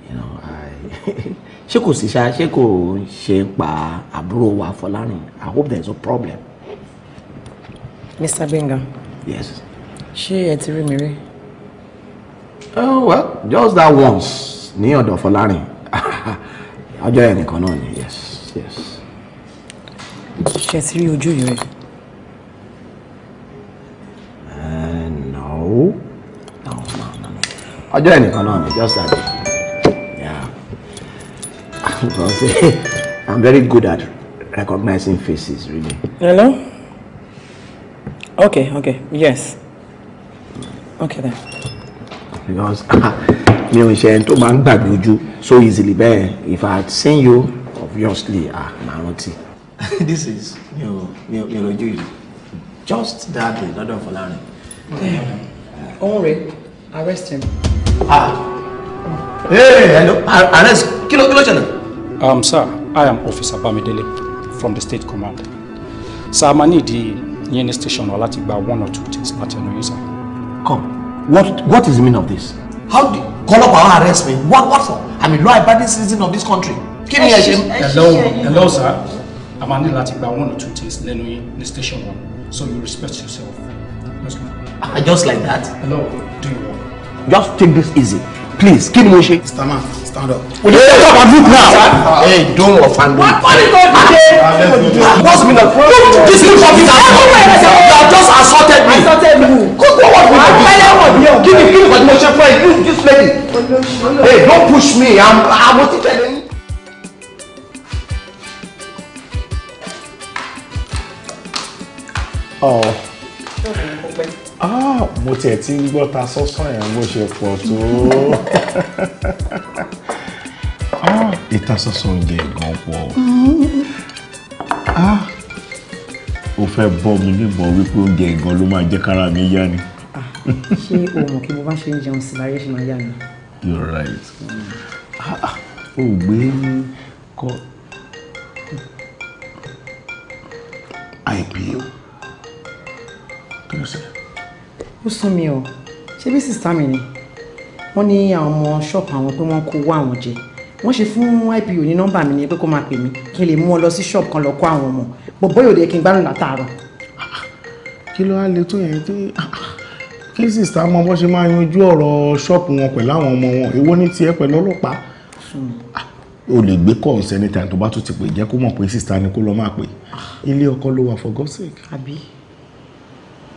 You know, ṣé kò sí ṣá, ṣé kò ṣe ń pa àbúrò wa Fọlárìn? I hope there is no problem. Mr. Gbenga. Yes. Ṣé ẹ ti rí mi rí? Oh, well, just that once ní ọ̀dọ̀ Fọlárìn. Ọjọ́ yẹn nìkan náà ni, yes, yes. Ṣé ẹ ti rí ojú yìí rí? No. No. Ọjọ́ yẹn nìkan náà ni, just that day. Yeah. I'm very good at recognizing faces, really. Hello? Okay, yes. Okay then. Because mi ò ṣe ẹni tó máa ń gbàgbé ojú so easily bẹ́ẹ̀. If I had seen you, obviously, màá rántí. This is mi ò rojú yìí. Just that day lọ́dọ̀ Fọlárin. Òun rè, arrest him. Hey, hello, arrest, kí ló ṣẹlẹ̀? Sir, I am Officer Bamidele from the State Command. Sir, ma need yín ní station wa láti gba 1 or 2 things láti ẹnu yín, sir. Come, what is the meaning of this? How do kọlọpàá arrest me? What for? I'm a law-abiding citizen of this country. Kí ni ẹ ṣe? Hello, sir. A máa ní láti gba 1 or 2 things lẹ́nu yín ní station wa, so you respect yourself. Let's go. Just like that? Hello, do you want? Just take this easy. Please, kí ni mo ṣe? Mr. Man, stand up. Will you stand up and look now? Hey, don't offend me. What is going on here? What's the meaning of this? This is You have just assaulted me. Assaulted you. What? Give me, what mo ṣe fún ẹ? This lady. Hey, don't push me. I'm telling you. Oh. Ah, mo tiẹ̀ ti ń gbọ́ ta sọ́sọ́ yẹn bó ṣe pọ̀ tó. Ah, ìtasọ́sọ́ oúnjẹ gan pọ̀. Ah, o fẹ́ bọ́ mi níbọ̀ wípé oúnjẹ gan ló máa jẹ́ kára mi yá ni. Ṣé o mọ̀ kí mo bá ṣe ń jẹun sí láyé ṣe máa yá mi? You're right. Ah, o gbé kọ́ IPO. Kí ló ṣe? Ó sún mi o, ṣé bí sísá mi ni wọ́n ní àwọn ọmọ ṣọ́ọ̀pù àwọn pé wọ́n kó owó àwọn jẹ. Wọ́n ṣe fún IPO ní nọ́mbà mi ni pé kó máa pè mí kí n lè mú ọ lọ sí ṣọ́ọ̀pù kan lọ kó àwọn ọmọ bọ̀bọ́ yóò dé kí n gbádùn látàárọ̀. Kí ló wá lè tó yẹn tí kí sísá mọ bó ṣe máa yanjú ọ̀rọ̀ ṣọ́ọ̀pù wọn pẹ̀lú àwọn ọmọ wọn, èwo ní tiẹ̀ pẹ̀lú ọlọ́pàá? O lè gbé calls anytime tó bá tún ti pè, jẹ́ kó mọ̀ pé sísá ni kó lọ máa pè. Ilé ọkọ ló wà, for God's sake. Àbí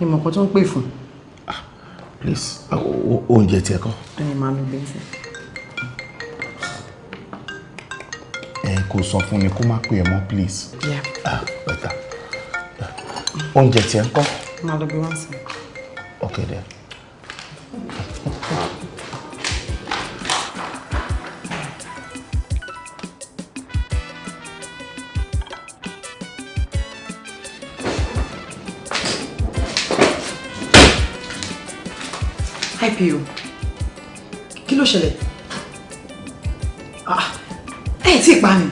ni mọ̀kọ́ tó ń pè fún. Please, oúnjẹ tiẹ̀ kọ́. Ẹni máa lọ bẹ́ẹ̀ sẹ́. Ẹ kò sọ fún mi kó má pè ẹ mọ́, please. Yeah. Ah, better. Oúnjẹ tiẹ̀ ń kọ́. Máa lọ bí wọ́n sọ. Okay then. IPO, kí ló ṣẹlẹ̀? Ah, ẹ tí ì pa mi.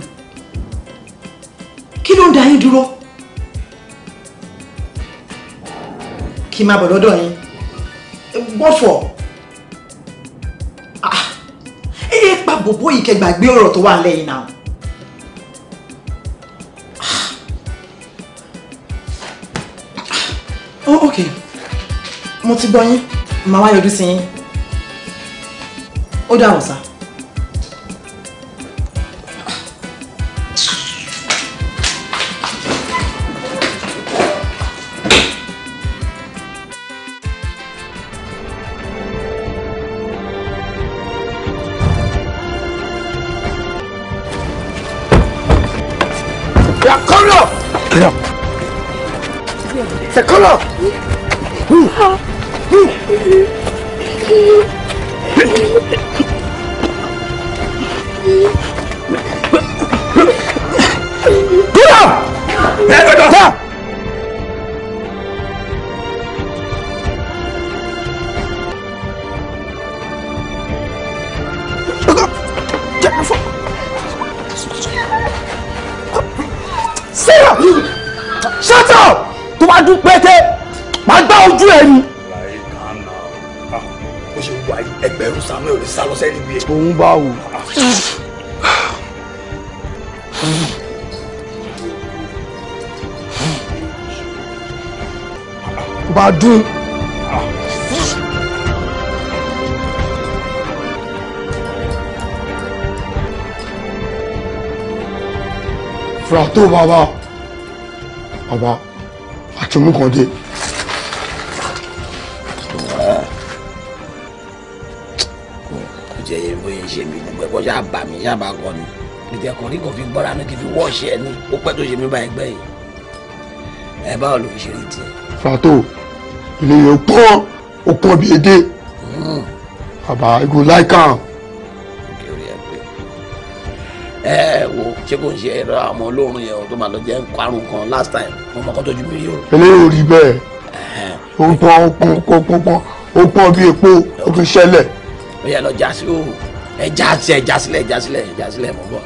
Kí ló ń dá yín dúró? Kí n máa bọ̀ lọ́dọ̀ yín. What for? Ah, ẹ pa bòbó yìí kẹ́ gbàgbé ọ̀rọ̀ tó wà lẹ́yìn náà. Oh, okay. Mo ti gbọ́ yín, màá wá yọjú sí yín. Ó dàbọ̀ sá. Yeah, come up! Yeah. Say, come up! Get up! Get up! Shut up! Tó bá dún pété, máa gbá ojú ẹ ni. Ó ṣe wà ẹgbẹ̀rún Samuel ò lè sá lọ sẹ́ni bí ẹ. Òun bá wò. Tó bá dún. Frato bàbá. Bàbá, àti mú kan dé. Kò jẹ́ yẹn bóyá ń ṣe mí gbogbo ẹ̀kọ́ ṣáà bà mí ṣáà bá kọ́ ni. Ìjẹ́ kan rí kan fi gbọ́ra mi kì í fi wọ́ọ̀ṣì ẹ ní. Ó pẹ́ tó ṣe mí báyìí gbẹ̀yìn. Ẹ báwo ló fi ṣe rí tiẹ̀? Frato, ilé yẹn pọ́n, ó pọ́n bí edé. Bàbá, I go like am. Ẹ wo ṣé kò ń ṣe ẹ̀rọ àwọn olóorun yẹn tó máa lọ jẹ́ karùn kan last time mo mọ̀ kọ́ tójú mi rí o. Eléyìí ò rí bẹ́ẹ̀, ó pọ́n ó pọ́n ó pọ́n ó pọ́n bí epo ó tún ṣẹlẹ̀. Ó yẹ lọ já sí o, ẹ já sí ẹ já sílẹ̀ ẹ já sílẹ̀ ẹ já sílẹ̀ mọ̀ bọ̀.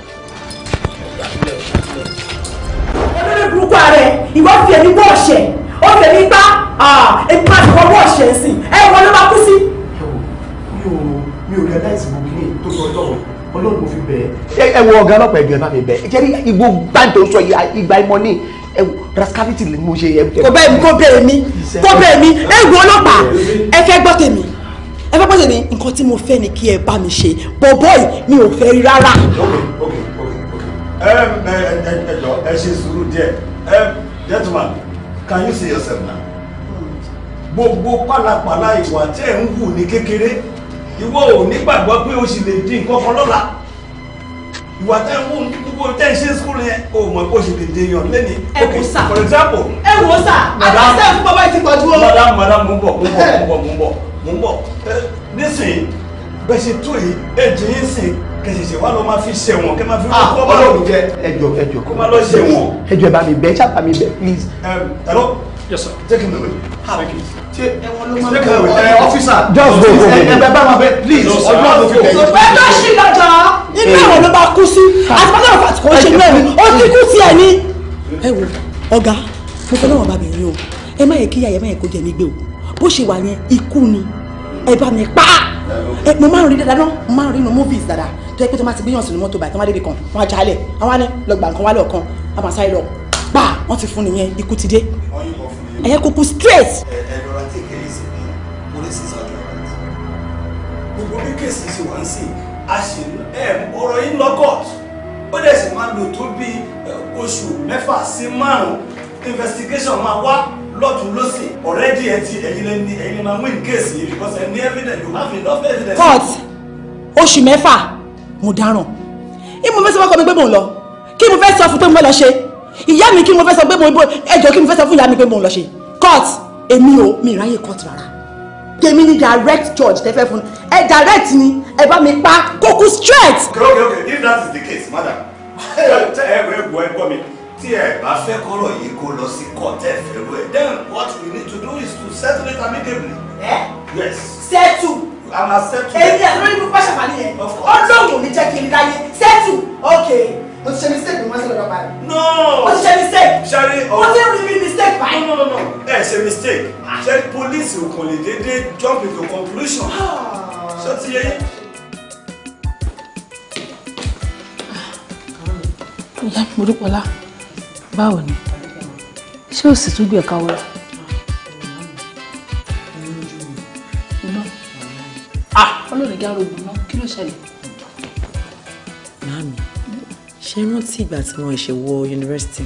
Olórí burúkú ààrẹ, ìwọ fi èmi bọ́ ọ̀ṣẹ̀, ó fi èmi gbá, èmi máa fi wọ́n bọ́ ọ̀ṣẹ̀ sí, ẹ wọ́n ló máa kú sí. Mi ò realize mo kìíní tó sọ ọjọ́ Ọlọ́run mo fi bẹ̀ ẹ́. Ẹ wo ọ̀gá ọlọ́pàá ẹgbẹ́ bá mi bẹ̀ ẹ́. Jẹ́rí igbó gbàǹtò sọ ìgbà ìmọ̀ ní rascality ni mo ṣe. Kò bẹ́ẹ̀ mi, kò bẹ́ẹ̀ mi, kò bẹ́ẹ̀ mi, ẹ wo ọlọ́pàá, ẹ fẹ́ gbọ́ tèmi, ẹ fẹ́ gbọ́ tèmi, nǹkan tí mo fẹ́ ni kí ẹ bá mi ṣe, bọ̀bọ́ yìí mi ò fẹ́ rí rárá. Ẹ jọ ẹ ṣe sùúrù díẹ̀. Gentleman, can you see yourself now? Gbogbo pálapàla ìwà tẹ́ ẹ̀ ń hù ní kékeré, ìwọ ò nígbàgbọ́ pé o sì lè di nǹkan kan lọ́la. Ìwà tẹ́ ń wù gbogbo tẹ́ ń ṣe school yẹn, o mọ̀ pé o sì lè di èèyàn lẹ́ni. Ẹ wò sà. For example. Ẹ wò sà, àtàṣe fún bàbá yìí ti pọ̀jù o. Madam, madam, mo ń bọ̀, mo ń bọ̀, mo ń bọ̀, mo ń bọ̀. Nísìnyí, bẹ́ẹ̀ ṣe tó yìí, èjì yín sìn, kẹ̀sìṣẹ̀ wá lọ máa fi ṣẹ̀wọ̀n, kẹ́ máa fi rú kó máa lọ. Ọlọ́run jẹ́ ẹjọ́ ẹjọ́. Kó máa lọ ṣẹ̀wọ̀n. Ẹjọ́ ẹ bá mi bẹ̀, ṣáà bá mi bẹ̀ please. Hello? Yes sir. Take him away. Thank you. Ṣé ẹ̀wọ̀n ló máa Take him away. Officer, just go go go. Ẹ bá wa bẹ̀ please. Ọdún àwọn òfin bẹ̀ yìí. Ẹ tó ṣì lọ́jọ́, inú ẹ̀wọ̀n ló máa kú sí, àti pátá ọ̀fà kò ń ṣe inú ẹ̀wọ̀n, ó ti kú sí ẹ̀ ní. Ẹ wo ọ̀gá, mo fẹ́ lọ́wọ́ bàbá yín o, ẹ má yẹ kí ìyá ẹ má yẹ kó jẹ mí gbé o, bó ṣe wà yẹn ikú ni, ẹ bá mi pa á. Mo máa ń rí dáadáa náà, mo máa ń rí inú movies dáadáa, tó yẹ pé tó máa ti gbéyàn sínú mọ́tò báyìí, tó máa débi kan, wọ́n á jalè, àwọn á ní lọ gbà nǹkan wálé ọ̀kan, á máa sáré lọ, pa wọ́n ti fún nìyẹn, ikú ti dé. Ẹ̀yẹ kúkú straight. Ẹ lọ́ra take it easy ni police is out like that. Gbogbo bí kéèsì ṣe wá ń sìn, a ṣì ọ̀rọ̀ yìí ń lọ court. Ó dẹ̀ sì máa lò tó bí oṣù 6 sí 5. Investigation máa wá lọ́tún lọ́sìn. Already ẹ ti ẹ̀yin lẹ́ni ẹ̀yin máa win case yìí because ẹ ní evidence, you have enough evidence. Court oṣù 6 mo dáràn. Ìmọ̀ fẹ́ sọ fún ọkọ mi pé mò ń lọ. Kí mo fẹ́ sọ fún pé mo fẹ́ lọ ṣe? Ìyá mi kí mo fẹ́ sọ pé mo ẹjọ́ kí mo fẹ́ sọ fún ìyá mi pé mo ń lọ ṣe? Court èmi ò mi ráyè court rárá. Tèmi ni direct judge tẹ́ fẹ́ fún ẹ direct ni ẹ bá mi pa kókó straight. Okay, if that is the case, madam, ẹ ẹ gbọ́ mi, tí ẹ bá fẹ́ kọ́rọ̀ yìí kó lọ sí court ẹ fẹ́ rú ẹ, then what we need to do is to settle it amicably. Ẹ? Yes. Settle. I'm a settle. Èmi àti lórí pípa ṣàfàní yẹn. Ọlọ́run ò ní jẹ́ kí n láyé. Settle. Okay. Mo ti ṣe mistake mo máa ń sọ̀rọ̀ lọ́pàá rẹ̀. No. Mo ti ṣe mistake. Ṣẹ́rí Mo ti rí bí mistake báyìí. No. Ẹ ṣe mistake. Ṣẹ́rí police ò kàn lè dédé jump into conclusion. Ṣé o ti yé yín? Ìyá Modúpọlá, báwo ni? Ṣé o sì tún gbé ẹ̀ka wọlé? Iná. Ah! Ọlọ́run ìjà rògbò náà, kí ló ṣẹlẹ̀? Màámi, ṣé rántí ìgbà tí wọ́n ṣe wọ yunifásitì?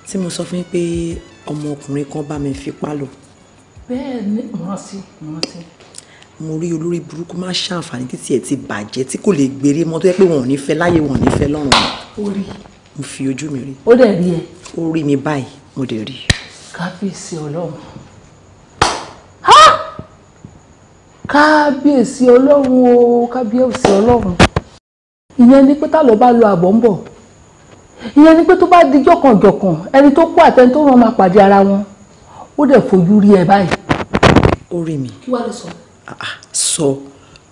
Tí mo sọ fún yín pé ọmọkùnrin kan bá mi fipá lò. Bẹ́ẹ̀ ni, mo rántí, mo rántí. Mo rí olórí burúkú má ṣàǹfààní títí ẹ̀ ti bàjẹ́ tí kò lè gbèrè mọ́ tó yẹ pé wọn ò ní fẹ́ láyé wọn ò ní fẹ́ lọ́run. Ó rí. Mo fi ojú mi rí. Ó dẹ̀ rí ẹ. Ó rí mi báyìí, mo dẹ̀ rí. Kábíyèsí Ọlọ́run. Kábíyèsí Ọlọ́run o, kábíyèsí Ọlọ́run. Ìyẹn ni pé tá lọ bá lọ àbọ̀ ń bọ̀. Ìyẹn ni pé tó bá di jọ̀kànjọ̀kàn, ẹni tó kú àtẹni tó rán máa pàdé ara wọn. Ó dẹ̀ fojú rí ẹ báyìí. Ó rí mi. Kí wàá lọ sọ? Sọ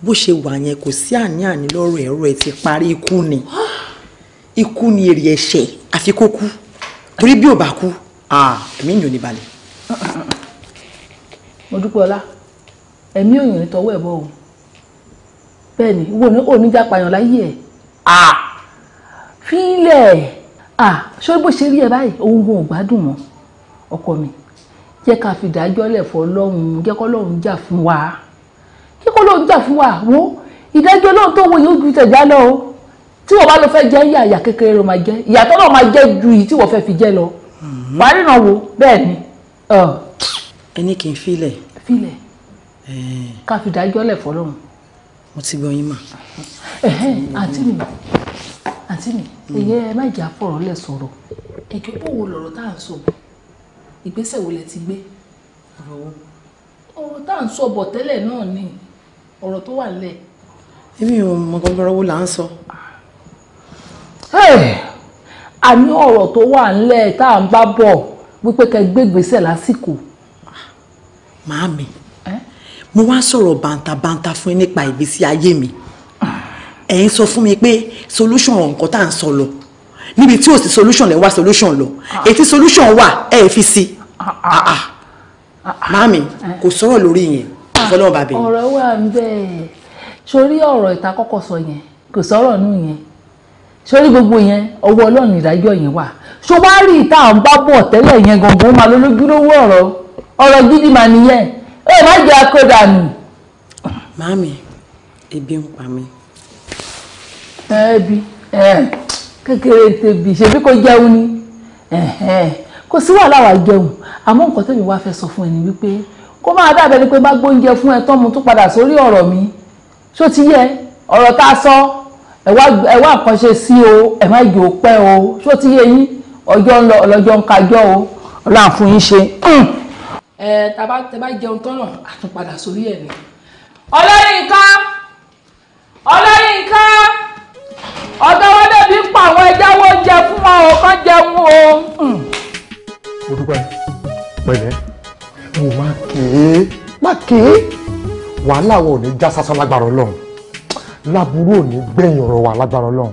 bó ṣe wà yẹn kò sí àní-àní lọ́rọ̀ ẹ̀rọ ẹ̀ ti parí ikú ni. Ikú ni èrè ẹ̀ṣẹ̀ àfi kó kú. Torí bí ò bá kú, ẹ̀mí mi ò ní balẹ̀. Modúpẹ́ọlá, ẹ̀mí òyìn ní tọwọ́ ẹ̀ bọ̀ o. Bẹ́ẹ̀ ni, ìwọ ò ní jápayàn láyé ẹ̀. Fílẹ̀ ṣé bó ṣe rí ẹ báyìí, òun gan ò gbádùn mọ́. Ọkọ mi, jẹ́ ká fi ìdájọ́ lẹ̀ fọ́ Ọlọ́run, jẹ́ kọ́ Ọlọ́run jà fún wa. Jẹ́ kọ́ Ọlọ́run jà fún wa, wo ìdájọ́ Ọlọ́run tó wo yóò ju tẹ̀já lọ o. Tí wọ́n bá lọ fẹ́ jẹ́ ìyà, ìyà kékeré ló máa jẹ́, ìyà tó náà máa jẹ́ ju èyí tí wọ́n fẹ́ fi jẹ́ lọ. Wàá ríran wo, bẹ́ẹ̀ ni. Ẹni kì í filẹ̀. Filẹ̀. Ká fi ìdájọ́ lẹ̀ fọ́ Ọlọ́run. Mo ti gbọ́ yín mà. Àǹtí mi, àǹtí mi, ẹ̀yẹ ẹ má jà fọ̀rọ̀ lẹ̀ sọ̀rọ̀. Ẹ̀jọ̀ bó wo lọ̀rọ̀ tá à ń sọ bọ̀? Ìgbésẹ̀ wo lẹ ti gbé? Ọ̀rọ̀ tá à ń sọ bọ̀ tẹ́lẹ̀ náà ni ọ̀rọ̀ tó wà lẹ̀. Èmi ò mọ gbọ́dọ̀ wo là ń sọ. Àní ọ̀rọ̀ tó wà ńlẹ̀ tá à ń bá bọ̀ wípé kẹ́ gbé ìgbésẹ̀ lásìkò. Màámi, mo wá sọ̀rọ̀ bàǹtàbàǹtà fún yín nípa ìgbésí ayé mi. Ẹ̀ ń sọ fún mi pé solution nǹkan tá à ń sọ lọ. Níbi tí ò sí solution lẹ wá solution lọ. Ètí solution wà ẹ fi sí. Màámi, kò sọ̀rọ̀ lórí yẹn. Fọlọ́run bàbá mi. Ọ̀rọ̀ wà ń bẹ́ẹ̀. Sórí ọ̀rọ̀ ìta kọ́kọ́ sọ yẹn, kò sọ̀rọ̀ nù yẹn. Sórí gbogbo yẹn, ọwọ́ Ọlọ́run ìdájọ́ yẹn wà. Ṣó wá rí ìta à ń bá bọ̀ tẹ́lẹ̀ yẹn gangan máa lólójúlówó ọ̀rọ̀. Ọ̀rọ̀ gidi mà nìyẹn. Ẹ má jẹ́ akódànù. Màámi, ebi ń pa mí. Ẹbí kékeré tèbi ṣebí kò jẹun ni. Kò sí wàhálà wà jẹun. Àmọ́ nǹkan tẹ́mi wá fẹ́ sọ fún ẹ ni wípé kó máa dàbẹ́ ni pé má gbóúnjẹ fún ẹ tán mo tún padà sórí ọ̀rọ̀ mi. Ṣó ti yẹ ọ̀rọ̀ tá a sọ ẹ wá nǹkan ṣe sí o, ẹ má jò pẹ́ o. Ṣó ti yẹ yín? Ọjọ́ ń lọ, ọlọ́jọ́ ń kájọ́ o. Ọlọ́run fún yín ṣe. Ẹ tẹ bá jẹun tán náà, a tún padà sórí ẹ̀ ni. Ọlọ́yinká, Ọlọ́yinká, ọ̀dọ́ wọn dẹ̀bi ń pa àwọn ẹja wo jẹ fún wọn o, kán jẹun o. Mo dúpẹ́ pẹ̀lẹ́, mo máa kéé má kéé wàhálà wa ò ní já sásán lágbára Ọlọ́run, láburú ò ní gbẹ̀yìn ọ̀rọ̀ wa lágbára Ọlọ́run.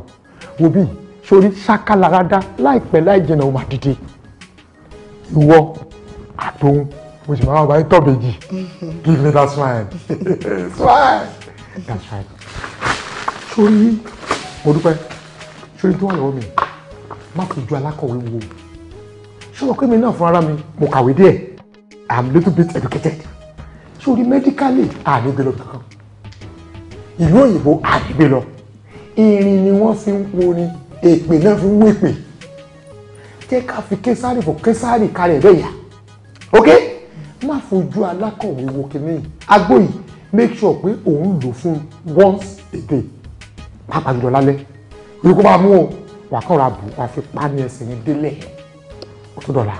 Wo bí sórí ṣákàlárádá láìpẹ́ láì jìnnà ó máa dìde. Ìwọ àtòun mo sì máa wá báyìí tọ̀bẹ̀jì. Give me that smile. Smile. That's right. Sórí mo dúpẹ́ sórí tó wà lọ́wọ́ mi, má fojú alákọ̀wé wo. Ṣé o pé mi náà fún ara mi mo kàwé díẹ̀, I'm little bit educated. Sórí medically ànígbé lọ kankan, ìlú òyìnbó ànígbé lọ, irin ni wọ́n fi ń wo ni, èpè náà fi ń wó èpè. Jẹ́ ká fi késàrì fò késàrì kalẹ̀ bẹ́ẹ̀ yà. Ok, má fojú alákọ̀wé wo kìíní agbó yìí, make sure pé òun lò fún once a day, pàápàá jùlọ lálẹ́. Ìlú kó máa mú o, wà kàn ra bù, wà fi pa ní ẹsẹ̀ yẹn délẹ̀, ó tó dọ̀la.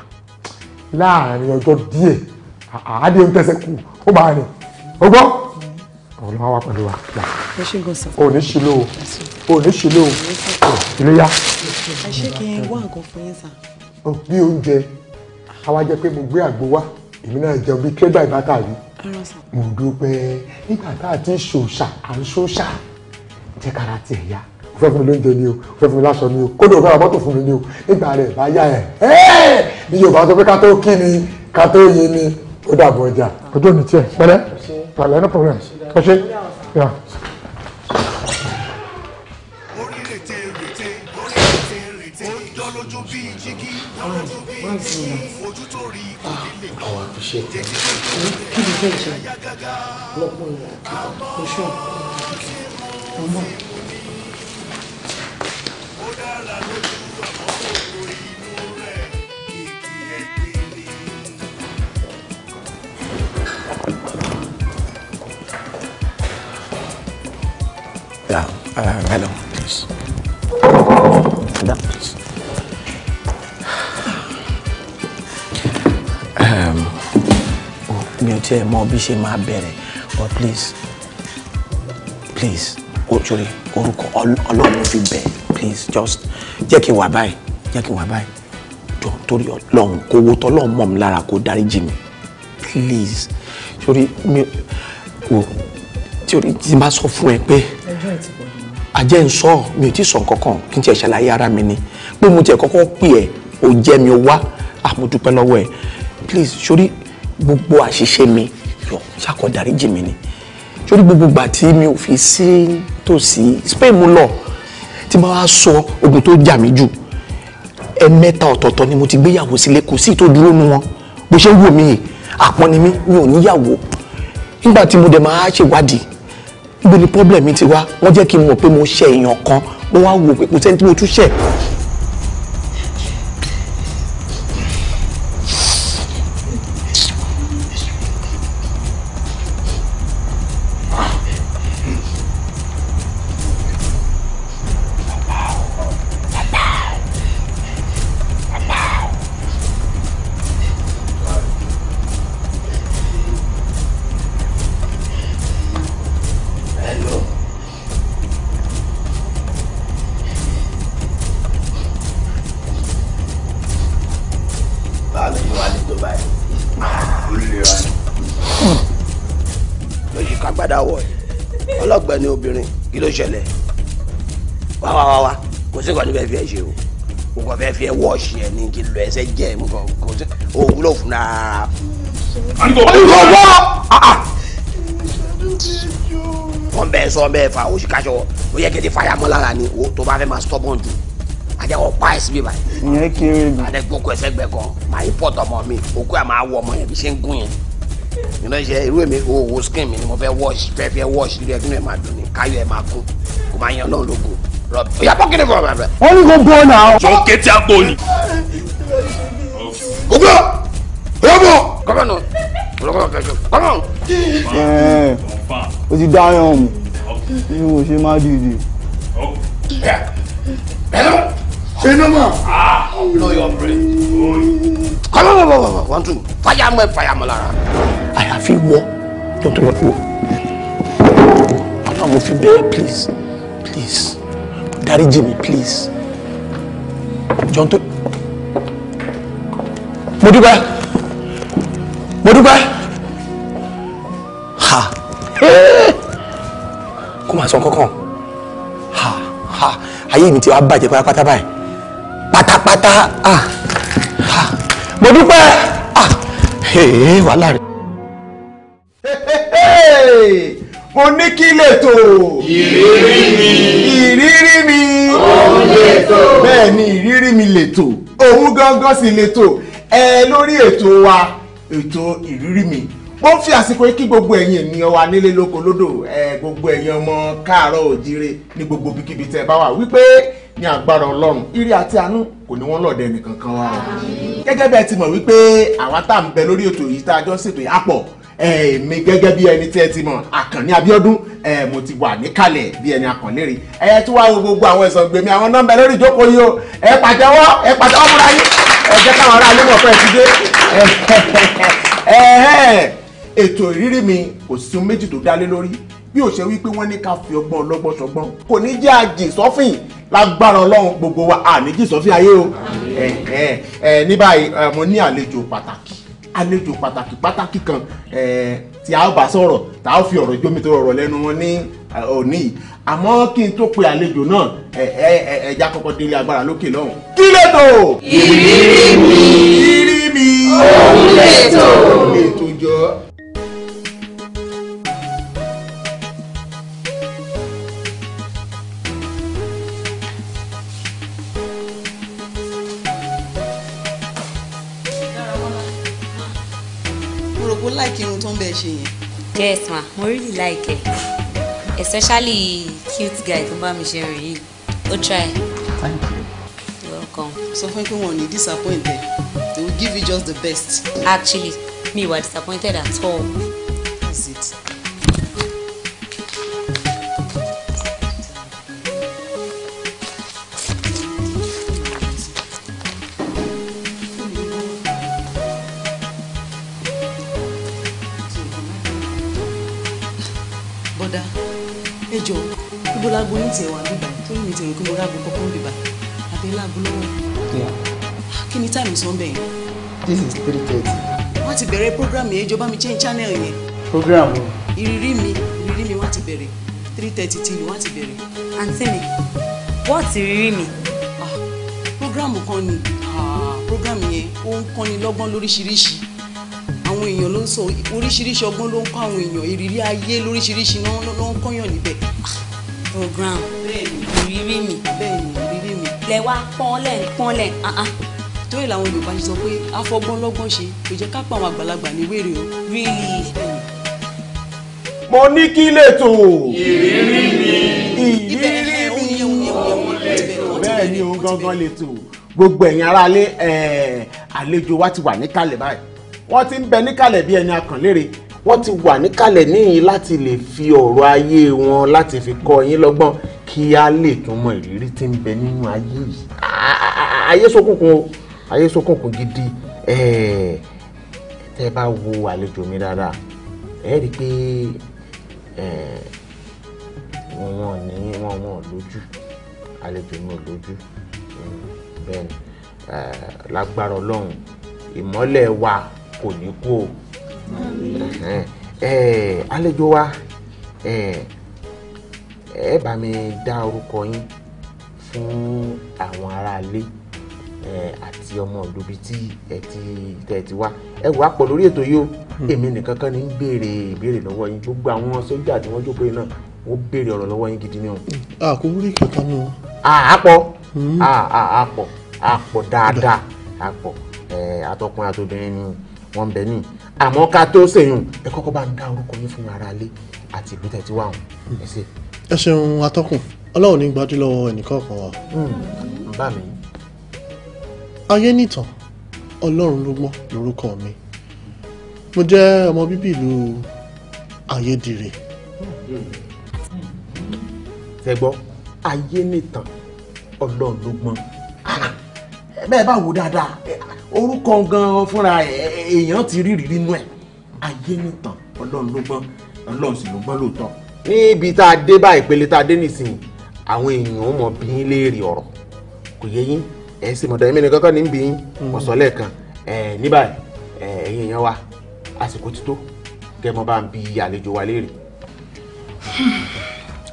Láàárín ọjọ́ díẹ̀, àádé ń tẹ̀sẹ̀ kù, ó máa rìn. Ó gbọ́? Ọlọ́run wà pẹ̀lú wa. Ẹ ṣé gan sir. O ní ṣìlò o, o ní ṣìlò o, ilé yá. Ẹ ṣé kí n wá nǹkan fún yín sir. Bí oúnjẹ, àwa jẹ́ pé mo gbé àgbo wá, èmi náà jẹun bí kébà ìbátà rí. Mo dúpẹ́ nígbà tá a ti ṣòṣà, à ń ṣòṣà, jẹ́ kára tiẹ̀ yá. O fẹ́ fún mi lóúnjẹ ni o, o fẹ́ fún mi láṣọ ni o, kódà o fẹ́ ra mọ́tò fún mi ni o, nígbà rẹ̀ bá yá ẹ̀. Bí Yorùbá sọ pé ká tó kí ni, ká tó yin ni, ó dàbọ̀ ọjà. Ọjọ́ òní tiẹ̀, pẹ̀lẹ́, pẹ̀lẹ́, no problem. Ẹ ṣé. Yeah. Ó ń dán lójú bíi jígí. Ojú tó rí kò ní lè I will appreciate it. Kí ló fẹ́ ṣe? Lọ́pọ̀ ìwà kò ṣọ́. Ọmọ. Yeah, hello, please. Madam, please. Mi ò tiẹ̀ mọ bí ṣe máa bẹ̀rẹ̀, but please, please, sorry, orúkọ Ọlọ́run fi bẹ̀, please, just jẹ́ kí n wà báyìí, jẹ́ kí n wà báyìí. Jọ torí Ọlọ́run, kó wo tọ́lọ́run mọ̀ mi lára kó dáríjì mi, please. Sorry, mi ò tí o ti máa sọ fún ẹ pé ajẹ́ ń sọ, mi ò tí sọ nǹkan kan, kí n tiẹ̀ ṣàlàyé ara mi ni pé mo tiẹ̀ kọ́kọ́ pè ẹ́, o jẹ́ mi, o wá, mo dúpẹ́ lọ́wọ́ ẹ. Please, sórí gbogbo àṣìṣe mi yọ ṣàkọ dáríjì mi ni. Sórí gbogbo ìgbà tí mi ò fi sí tòsí Spain mo lọ, tí mo wá sọ ogun tó jà mí jù, ẹ̀mẹ́ta ọ̀tọ̀ọ̀tọ̀ ni mo ti gbéyàwó sílé, kò sí tó dúró nu wọn. Bó ṣe ń wò mí yìí, àpọ́n ni mí, mi ò níyàwó. Nígbà tí mo dẹ̀ máa ṣèwádìí níbo ni problem mi ti wá, wọ́n jẹ́ kí n mọ̀ pé mo ṣẹ̀ èèyàn kan, mo wá wò pé kò sẹ́ni tí mo tún ṣẹ̀. Ọlọ́gbẹ́ni obìnrin, kí ló ṣẹlẹ̀? Wá wá wá wá, kò sí nǹkan tí fẹ́ẹ́ fi ẹ ṣe o, mo kàn fẹ́ẹ́ fi ẹ wọ́ọ̀ṣì ẹ ní kí n lọ ẹsẹ̀ jẹ́ mo kàn kò sí o wúlò fún rárá. Wọ́n bẹ́ẹ̀ sọ bẹ́ẹ̀ fa oṣù kaṣọ, ó yẹ kí n ti fàyà mọ́ lára ni o, tó bá fẹ́ máa stubborn jù ajẹ́wọ́ pa ẹ̀ síbí báyìí. Ìyẹn kéré gan. Adẹ́gbọ́kọ̀ ẹsẹ̀ gbẹ kan, màá yí pọ̀tọ̀ mọ́ mi, òkú ẹ̀ máa wọ ọmọ yẹn bí ṣe ń gún yẹn. Nínú iṣẹ́ irú èmi owó skin mi ni mo fẹ́ wash, fẹ́ fẹ́ wash irú ẹ kí ni ẹ máa dùn ní káyọ̀ ẹ máa kún kó máa yan náà lógo rọ̀bì. Ó yá bọ́ kíni fún ọ̀rọ̀ rẹ̀. Wọ́n ní kò bọ́ náà. Sọ kétí àpò ni. Ogbó! Oya bọ̀! Kọ́mọ̀nù! Kọ́mọ̀nù! O ti dáyọ̀ mu, bí o ṣe má dìde. Ṣé nọ́mà? Blow your brain. Kọ́mọ̀nù! One two. Fàyà mọ́ ẹ fàyà mọ́ lára. Àyàfi wọ tuntun wọ Ọlọ́run mo fi bẹ̀rẹ̀, please, please, dáríjì mi, please. Jọ tó mo dúpẹ́, mo dúpẹ́, ha, kó máa sọ kankan, ha ha, ayé mi ti wá bàjẹ́ pátápátá báyìí, pátápátá, ah ha, mo dúpẹ́, ah, wàhálà rẹ̀. Mo ní kí lètò. Ìrírí mi. Ìrírí mi. Òun lètò. Bẹ́ẹ̀ ni, ìrírí mi lètò. Òun gangan sì lètò. Ẹ lórí ètò wa, ètò ìrírí mi. Mo ń fi àsìkò yìí kí gbogbo ẹ̀yin ènìyàn wa nílé lóko lódò, ẹ gbogbo ẹ̀yin ọmọ káàárọ̀ òjíire ní gbogbo ibikíbi tẹ́ ẹ bá wà wípé ní agbára Ọlọ́run, ire àti àánú kò ní wọ́n lọ̀dẹ nìkankan wa o. Gẹ́gẹ́ bí ẹ ti mọ̀ wípé àwa tá à ń bẹ lórí ètò yìí tá a jọ ń ṣètò yìí á pọ̀. Èmi gẹ́gẹ́ bí ẹni tí ẹ ti mọ̀, Àkànní Abíọ́dún, mo ti wà níkàlẹ̀ bí ẹni akànlére. Ẹ tún wá wo gbogbo àwọn ẹ̀sán gbèmí àwọn nọ́mbà lórí ìjókòó yìí o. Ẹ pàtẹ́wọ́, ẹ pàtẹ́wọ́ múra yín. Ẹ jẹ́ káwọn ará ilé mọ̀ pé ẹ ti dé. Ètò ìrírí mi kò sí ohun méjì tó dá lé lórí bí ó ṣe wí pé wọ́n ní ká fi ọgbọ́n ọlọ́gbọ́n ṣọgbọ́n, kò ní jẹ́ àjì sọ́fìn lágbára Ọlọ́run, gbogbo wa àní jì sọ́fìn ayé o. Ní báyìí mo ní àlejò pàtàkì, àlejò pàtàkì pàtàkì kan tí a ó bá sọ̀rọ̀, tá a ó fi ọ̀rọ̀ jómi tó rọrọ̀ lẹ́nu wọn ní òní yìí. Àmọ́ kí n tó pe àlejò náà, ẹja kọ́kọ́ délé agbára lókè lọ́hùn. Kí lètò? Ìrírí mi. Ìrírí mi. Òun lètò. Òun lètò jọ. rò pé like irun tó ń bẹ ṣe yẹn. Yes ma, mo really like it. Especially cute guy tó ń bá mi ṣe irun yìí. Ó try. Thank you. You're welcome. Sọ fún pé wọn ò ní disappoint ẹ. They will give you just the best. Actually, mi were disappointed at all. That's it. Bọ́dà, ẹ jọ̀ọ́, ibo láago yín tiẹ̀ wà bíbá torí mi ti rò pé mo rágo kọ́kọ́ bíbá àbí láago lọ́wọ́. Kí ni táìmù sọ ń bẹ̀ yẹn? This is 3:30. Wọ́n ti bẹ̀rẹ̀ program yẹn, ìjọba mi change channel yẹn. Program wo? Ìrírí mi, ìrírí mi wọ́n ti bẹ̀rẹ̀ 3:30 tí wọ́n ti bẹ̀rẹ̀. Àǹtí mi, what ìrírí mi? Program kan ni, program yẹn ó ń kọ́ni lọ́gbọ́n lóríṣiríṣi. Àwọn èèyàn ló ń sọ oríṣiríṣi ọgbọ́n ló ń kọ́ àwọn èèyàn, ìrírí ayé lóríṣiríṣi ló ń kọ́yàn níbẹ̀. Program ìrírí mi. Bẹ́ẹ̀ni, ìrírí mi. Lẹ wá pọ́nlẹ̀ pọ́nlẹ̀. Torí làwọn Yorùbá ṣe sọ pé afọgbọ́n lọ́gbọ́n ṣe kò jẹ́ ká pa àwọn àgbàlagbà ní wèrè o. Really? Mo ní kí lètò. Ìrírí mi. Ìrírí mi. Bẹ́ẹ̀ ni òun gangan lètò. Gbogbo ẹ̀yin aráalé àlejò wa ti wà níkàlẹ̀ báyìí. Wọ́n ti ń bẹ níkàlẹ̀ bí ẹni akànlére. Wọ́n ti wà níkàlẹ̀ níyìn láti lè fi ọ̀rọ̀ ayé wọn láti fi kọ́ yín lọ́gbọ́n kí á lè tún mọ ìrírí tí ń bẹ nínú ayé yìí. Ayé ṣókùnkùn o, ayé ṣókùnkùn gidi. Tẹ́ bá wo àlejò mi dáadáa, ẹ rí i pé wọn ní wọn lójú, àlejò mi ò lójú. Bẹ́ẹ̀ ni, lágbára Ọlọ́run ìmọ́lẹ̀ wa kò ní kú o. Àlejò wa, ẹ bá mi dá orúkọ yín fún àwọn aráalé àti ọmọ ìlú bíi tí ẹ ti wá. Ẹ wà pọ̀ lórí ètò yìí o, èmi nìkan kan ní ń béèrè ìbéèrè lọ́wọ́ yín. Gbogbo àwọn sójà tí wọ́n jókòó yìí náà wọ́n béèrè ọ̀rọ̀ lọ́wọ́ yín gidi ni o. A kò rí kankan nù. Àpọ̀ àpọ̀ àpọ̀ dáadáa àpọ̀ àtọkùnrin àtobìnrin ni wọ́n ń bẹ ní. Àmọ́ ká tó ṣèyún, ẹ kọ́kọ́ bá ń dá orúkọ yín fún aráalé àti ìlú tẹ̀ tí wà hàn. Ẹ ṣé. Ẹ ṣeun atọ́kùn, Ọlọ́run ní gbájú lọ́wọ́ ẹnìkọ̀ọ̀kan wa. Bá mi. Ayé nìtàn, Ọlọ́run ló gbọ́n lórúkọ mi. Mo jẹ́ ọmọ bíbí ìlú Ayédìrè. Ṣé gbọ́, ayé nìtàn, Ọlọ́run ló gbọ́n. Bẹ́ẹ̀ bá wò dáadáa, orúkọ gan-an fúnra èèyàn ti rí ìrírí inú ẹ̀. Ayé nìtàn, Ọlọ́run ló gbọ́n, Ọlọ́run sì ló gbọ́n lóòótọ́. Níbi tá a dé bá ìpele tá a dé nísìnyí, àwọn èèyàn ó mọ bí yín léèrè ọ̀rọ̀. Kò yé yín, ẹ sì mọ̀dọ̀ ẹ̀mí nìkan kọ́ ní bí yín, mo sọ lẹ́ẹ̀kan. Ní báyìí, ẹ̀yin èèyàn wa, àsìkò ti tó kẹ́ mọ́ bá ń bi àlejò wa léèrè.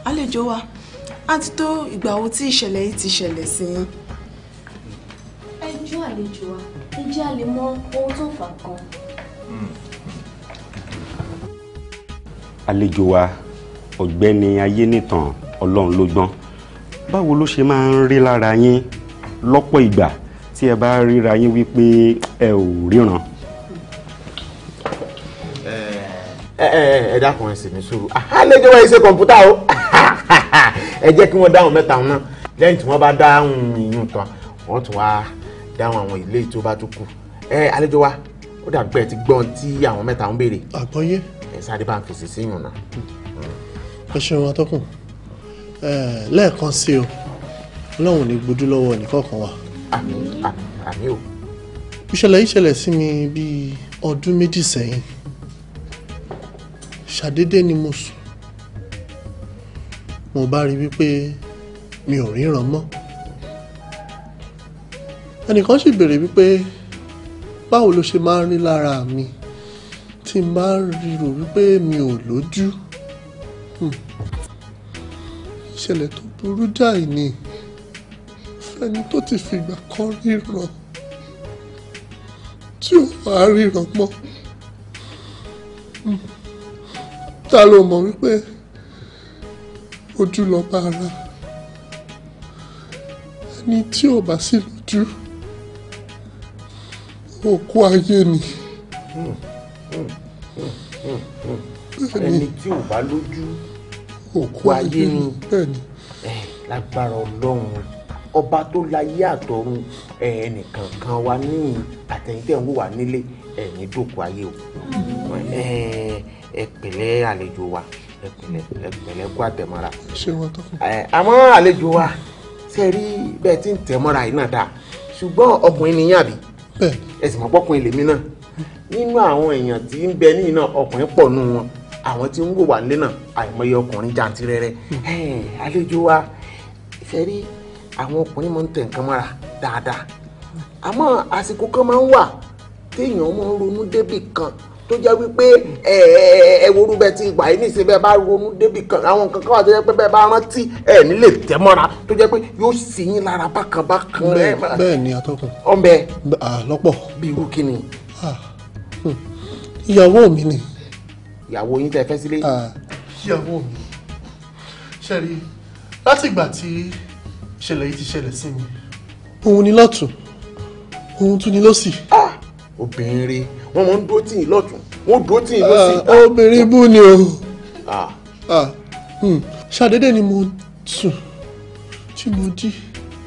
Àlejò wa, á ti tó ìgbà wo tí ìṣẹ̀lẹ̀ yìí ti ṣẹlẹ̀ sí yín? Ẹ jọ̀ọ́ àlejò wa, ẹ jẹ́ a lè mọ ohun tó fà gan. Àlejò wa, ọ̀gbẹ́ni Ayénìtàn Ọlọ́run ló gbọ́n, báwo ló ṣe máa ń rí lára yín lọ́pọ̀ ìgbà tí ẹ bá ríra yín wípé ẹ ò ríran? Ẹ dákun, ẹ sì ní sùúrù. Àlejò wa yìí ṣe kọ̀ǹpútà o. Ẹ jẹ́ kí wọ́n dáhùn mẹ́ta náà, lẹ́yìn tí wọ́n bá dáhùn ìyún tán, wọ́n tún wá dáhùn àwọn ilé tó bá tún kù. Àlejò wa, ó dàbí pé ẹ ti gbọ́n tí àwọn mẹ́ta ń béèrè. Àgbọ́yé. Ẹ sáré bá ń fèsì sí ìyún náà. Ẹ ṣeun atọ́kùn. Lẹ́ẹ̀kan sí o, Ọlọ́run ò ní gbójú lọ́wọ́ ẹnìkọ̀ọ̀kan wa. Àmín, àmín, àmín o. Ìṣẹ̀lẹ̀ yìí ṣẹlẹ̀ sí mi bíi ọdún 2 sẹ́yìn. Ṣàdédé ni mo sùn, mo bá rí wípé mi ò ríran mọ́. Ẹnìkan sì béèrè wípé báwo ló ṣe máa ń rí lára mi tí n bá ríro wípé mi ò lójú. Ìṣẹ̀lẹ̀ tó burú jáì ni fẹ́ni tó ti fìgbà kan ríran tí ò wá ríran mọ́. Ta ló mọ̀ wípé ojú lọ́ba ara, ẹni tí ò bá sí lójú òkú ayé ni. Ẹni tí ò bá lójú òkú ayé ni. Lágbára Ọlọ́run ọba tó láyé àtọ̀run ẹnìkan kan wa ní àtẹ̀yìntẹ̀ ń wò wá nílé ẹ̀yìn dòkú ayé o. Ẹ pẹ̀lẹ́ àlejò wa, ẹ pẹ̀lẹ́ kú àtẹ̀mọ́ra. Àmọ́ àlejò wa ṣe rí bẹ́ẹ̀ tí ń tẹ̀mọ́ra yìí náà dáa, ṣùgbọ́n ọkùnrin ni yín àbí? Ẹ sì mọ̀ pọ́kùnrin lèmi náà. Nínú àwọn èèyàn tí ń bẹ níyìn náà ọkùnrin pọ̀ nù wọn, àwọn tí ń wò wá nílé náà àìmọye ọkùnrin jàǹtìrẹrẹ. Àlejò wa ṣe rí àwọn ọkùnrin máa ń tẹ̀ nǹkan mọ́ra dáadáa, àmọ́ àsìkò kan máa ń wà téèyàn máa ń ronú débì kan tó jẹ́ wípé ẹ wo orúbẹ ti wà yìí níṣẹ́ bẹ́ẹ̀ bá ronú débì kan, àwọn nǹkan kan wà tó jẹ́ pé bẹ́ẹ̀ bá rántí ẹ nílé tẹ̀ mọ́ra tó jẹ́ pé yóò sì yín lára bákan bákan. Bẹ́ẹ̀ ni atọ́kùn. Ọ̀nbẹ. Lọ́pọ̀. Bí irú kí ni. Ìyàwó mi ni. Ìyàwó yín tẹ́ fẹ́ sílé. Ìyàwó mi ṣe rí láti ìgbà tí ìṣẹ̀lẹ̀ yìí ti ṣẹlẹ̀ sí mi, òun ni lọ́tún, òun tún ni lọ́sì. Obìnrin wọn máa ń dúró tì yín lọ́tún, wọn dúró tì yín lọ́sì. Obìnrin bú ni o. Ṣàdédé ni mo sùn tí mo jí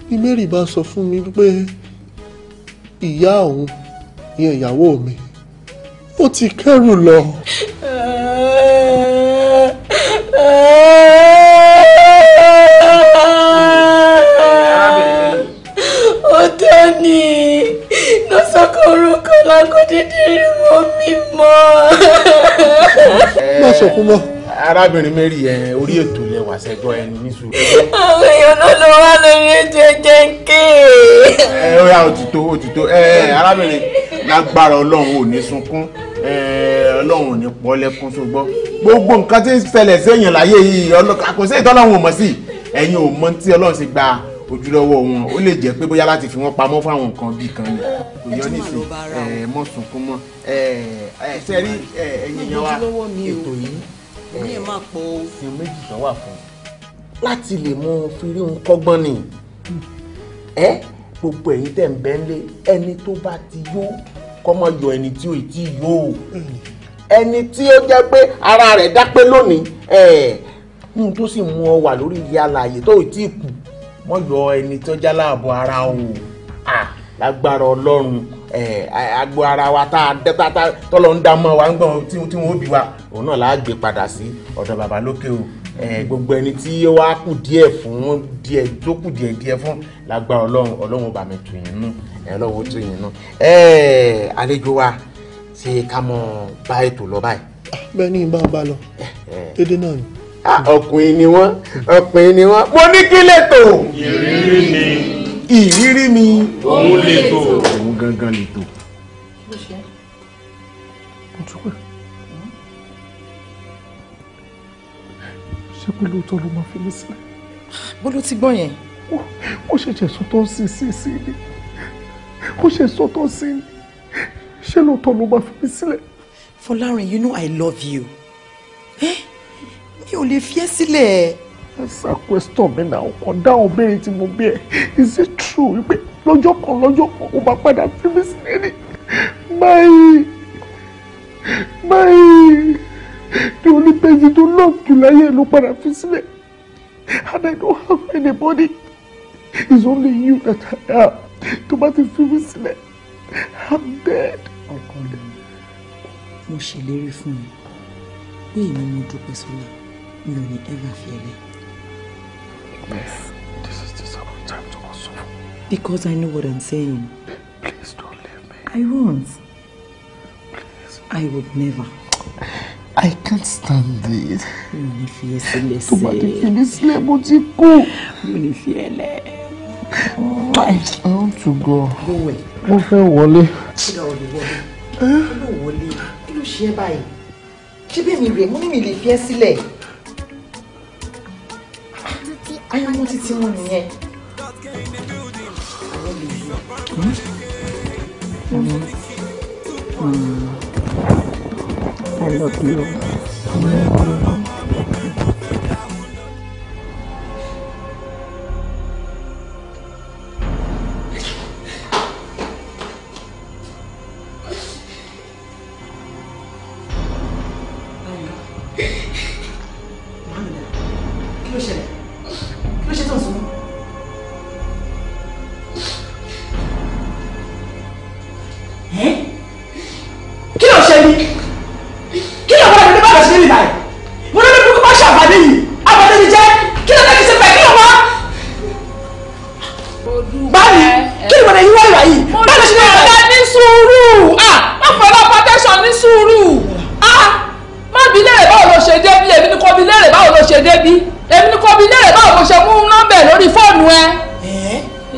ni Mary bá sọ fún mi pé ìyá òun, ìyẹn ìyàwó mi, ó ti kẹ́rù lọ. Ọ̀tọ̀ ni lọ́sọ̀kọ̀ orúkọ lágọ́dédé rí mọ́ mi mọ́. Má sọkún mọ́. Arábìnrin Mary, ẹ orí ètò lẹ wà sẹ́gbọ́ ẹni ní sùúrù. Àwọn èèyàn náà ló wá lórí ètò ẹ̀jẹ̀ ń ké. Ẹ ó yá, òtítọ́ òtítọ́. Ẹ arábìnrin, lágbára Ọlọ́run ò ní sunkún, Ọlọ́run ò ní pọ́ lẹ́kún, ṣùgbọ́n gbogbo nǹkan tí ń ṣẹlẹ̀ séèyàn láyé yìí kò sí ìtọ́lọ́run ò mọ̀ sí. Ẹ̀yin ò mọ̀ tí Ọlọ́run ṣe gba ojúlọ́wọ́ wọn, ó lè jẹ́ pé bóyá láti fi wọ́n pamọ́ fún àwọn nǹkan bíi kan ni kò yọ nísìn. Ẹ mọ̀ sunkún mọ́. Ẹ ṣe rí ẹ̀yin èèyàn wa, ètò yìí sin méjì kan wà fún láti lè mú fi rí un kọ́gbọ́n ni. Ẹ gbogbo ẹ̀yin tẹ̀ ń bẹ́ ń lé, ẹni tó bá ti yó kọ́ mọ́ yọ ẹni tí ò tí yó o, ẹni tí ó jẹ́ pé ara rẹ̀ dápé lónìí ní tó sì mú ọ wà lórí ilé alààyè tó ò tí kú, wọ́n yọ ẹni tó já láàbọ̀ ara o. Lágbára Ọlọ́run, agbo ara wa tá tọ́lọ́ ń dá mọ́ wa ń gbọ́n tí wọ́n bí wa, òun náà láà gbé padà sí ọ̀dọ̀ bàbá lókè o. Gbogbo ẹni tí ó wá kù díẹ̀ fún díẹ̀ tó kù díẹ̀ díẹ̀ fún, lágbára Ọlọ́run, Ọlọ́run bá mi tù yín nú, Ọlọ́run ó tù yín nú. Àlejò wa, ṣé ká mọ bá ètò lọ báyìí? Bẹ́ẹ̀ ni, bá ń bá lọ dédé náà ni. Ọkùnrin ni wọ́n, ọkùnrin ni wọ́n. Mo ní kí lè tò. Ìrírí mi. Ìrírí mi. Òun lè tò. Òun gangan lè tò. Mo dúpẹ́. Ṣé pé lóòótọ́ ló máa fi mí sílẹ̀? Bó ló ti gbọ́ yẹn? Ó ṣẹ̀ṣẹ̀ sọ tó ń sí ni. Ó ṣe sọ tó ń sí ni. Ṣé lóòótọ́ ló máa fi mí sílẹ̀? Fọlárin, you know I love you. Eh? Mi ò lè fi ẹ́ sílẹ̀. Answer question mi náà, ọkàn dáhùn béèrè tí mo bí ẹ. Is it true wípé lọ́jọ́ kan ó máa padà fi mí sílẹ̀ ni? Báyìí the only person tó love jù láyé ló padà fi sílẹ̀. And I don't have anybody. It's only you that I have. Tó bá ti fi mí sílẹ̀, I'm dead. Ọkọ mi, mo ṣèlérí fún mi pé èmi mo dúpẹ́ sọ́la, mi ò ní ever fi ẹ́ lẹ̀. Yes. This is the second time to ask for. Because I know what I'm saying. Please don't leave me. I won't. Please. I would never. I can't stand this. Mi ò ní fi ẹ́ sílẹ̀ Tó bá ti fi mí sílẹ̀, mo ti kú. Mi ò ní fi ẹ́ lẹ̀. I want to go. Go where? Mo fẹ́ wọlé. Kí ló wọlé? Kí ló wọlé? Kí ló ṣe é báyìí? Ṣé bí mi rè mú ní mi lè fi ẹ́ sílẹ̀? Ayọ̀mọ́ títí wọn nìyẹn. I love you. Báyìí kí ni mo lè yíwá ìwà yìí? Mo ní ọ̀gá ní sùúrù. Má fọlá protection ní sùúrù. Má bi léèrè báwo ló ṣe débí, èmi ni kò bi léèrè báwo ló ṣe débí. Èmi ni kò bi léèrè báwo ló ṣe mú nọ́mbẹ̀ lórí fóònù ẹ.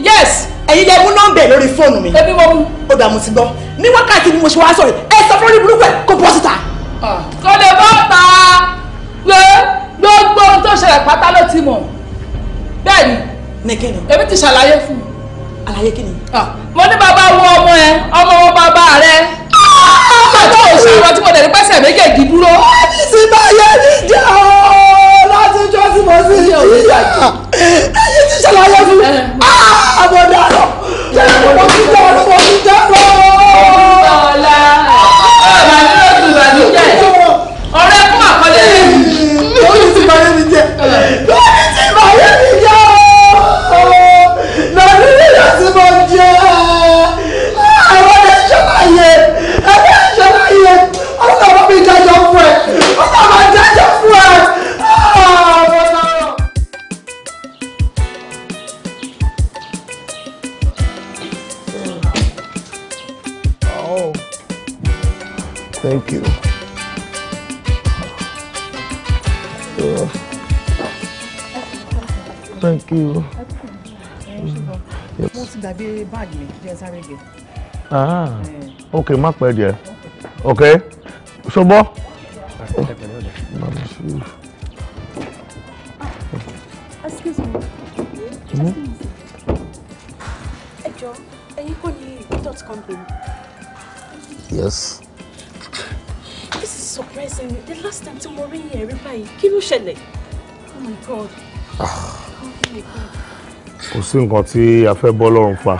Yes. Ẹ̀yin lẹ mú nọ́mbẹ̀ lórí fóònù mi. Èmi mo mú. Ó dà mo ti gbọ́. Ní wákàtí ni mo ṣe wá sọ̀rọ̀, ẹ sọ fún orí burúkú ẹ̀ kó bọ́ síta. Kò lè bọ́ ta pé gbogbo ohun tó ṣẹlẹ̀ pátá ló ti mọ̀. Bẹ́ẹ̀ ni. Ní kí ni? Èmi ti ṣàlàyé fún un. Àlàyé kí ni? Mo ní bàbá wo ọmọ ẹ, ọmọ wo bàbá rẹ. Ọmọ tó o ṣe àwọn tí mo dẹ̀ ní pẹ́sẹ̀ méjèèjì dúró. Ẹni tí bá yẹ ní jẹ́ ọ́ láti jọ́ sí mo sí ìyá. Ẹyin ti ṣàlàyé fún mi. Àbọ̀dà lọ. Ṣé mo ti jẹ́ ọ́ mo ti jẹ́ lọ? Ọ̀la ọ̀la ní oṣù ìbànújẹ́. Ọ̀rẹ́ fún àkọlé rẹ̀. Lórí ti bá yẹ mi jẹ́. Lórí ti bá yẹ mi jẹ́ ọ́. Lórí ìyá tí mo jẹ́. Àwọn ẹ̀ ṣàlàyé. Ẹ̀ ṣàlàyé. Ọ̀sán bá mi dájọ́ fún ẹ. Ọ̀sán bá dájọ́ fún ẹ. Oh, thank you. Yeah. Thank you. Mo ti gbàgbé báàgì mi, jẹ́ sáré gé. Ah, okay, má pẹ́ díẹ̀. Okay, ṣọgbọ́. Excuse me. Ẹ jọ̀ọ́, ẹ̀yin kọ́ ni dot company? Yes. This is surprising. The last time tí mo rí yín rí báyìí, kí ló ṣẹlẹ̀? Oh my God. Oh my God. Kò sí nǹkan tí a fẹ́ bọ́ lọ́rùn fa.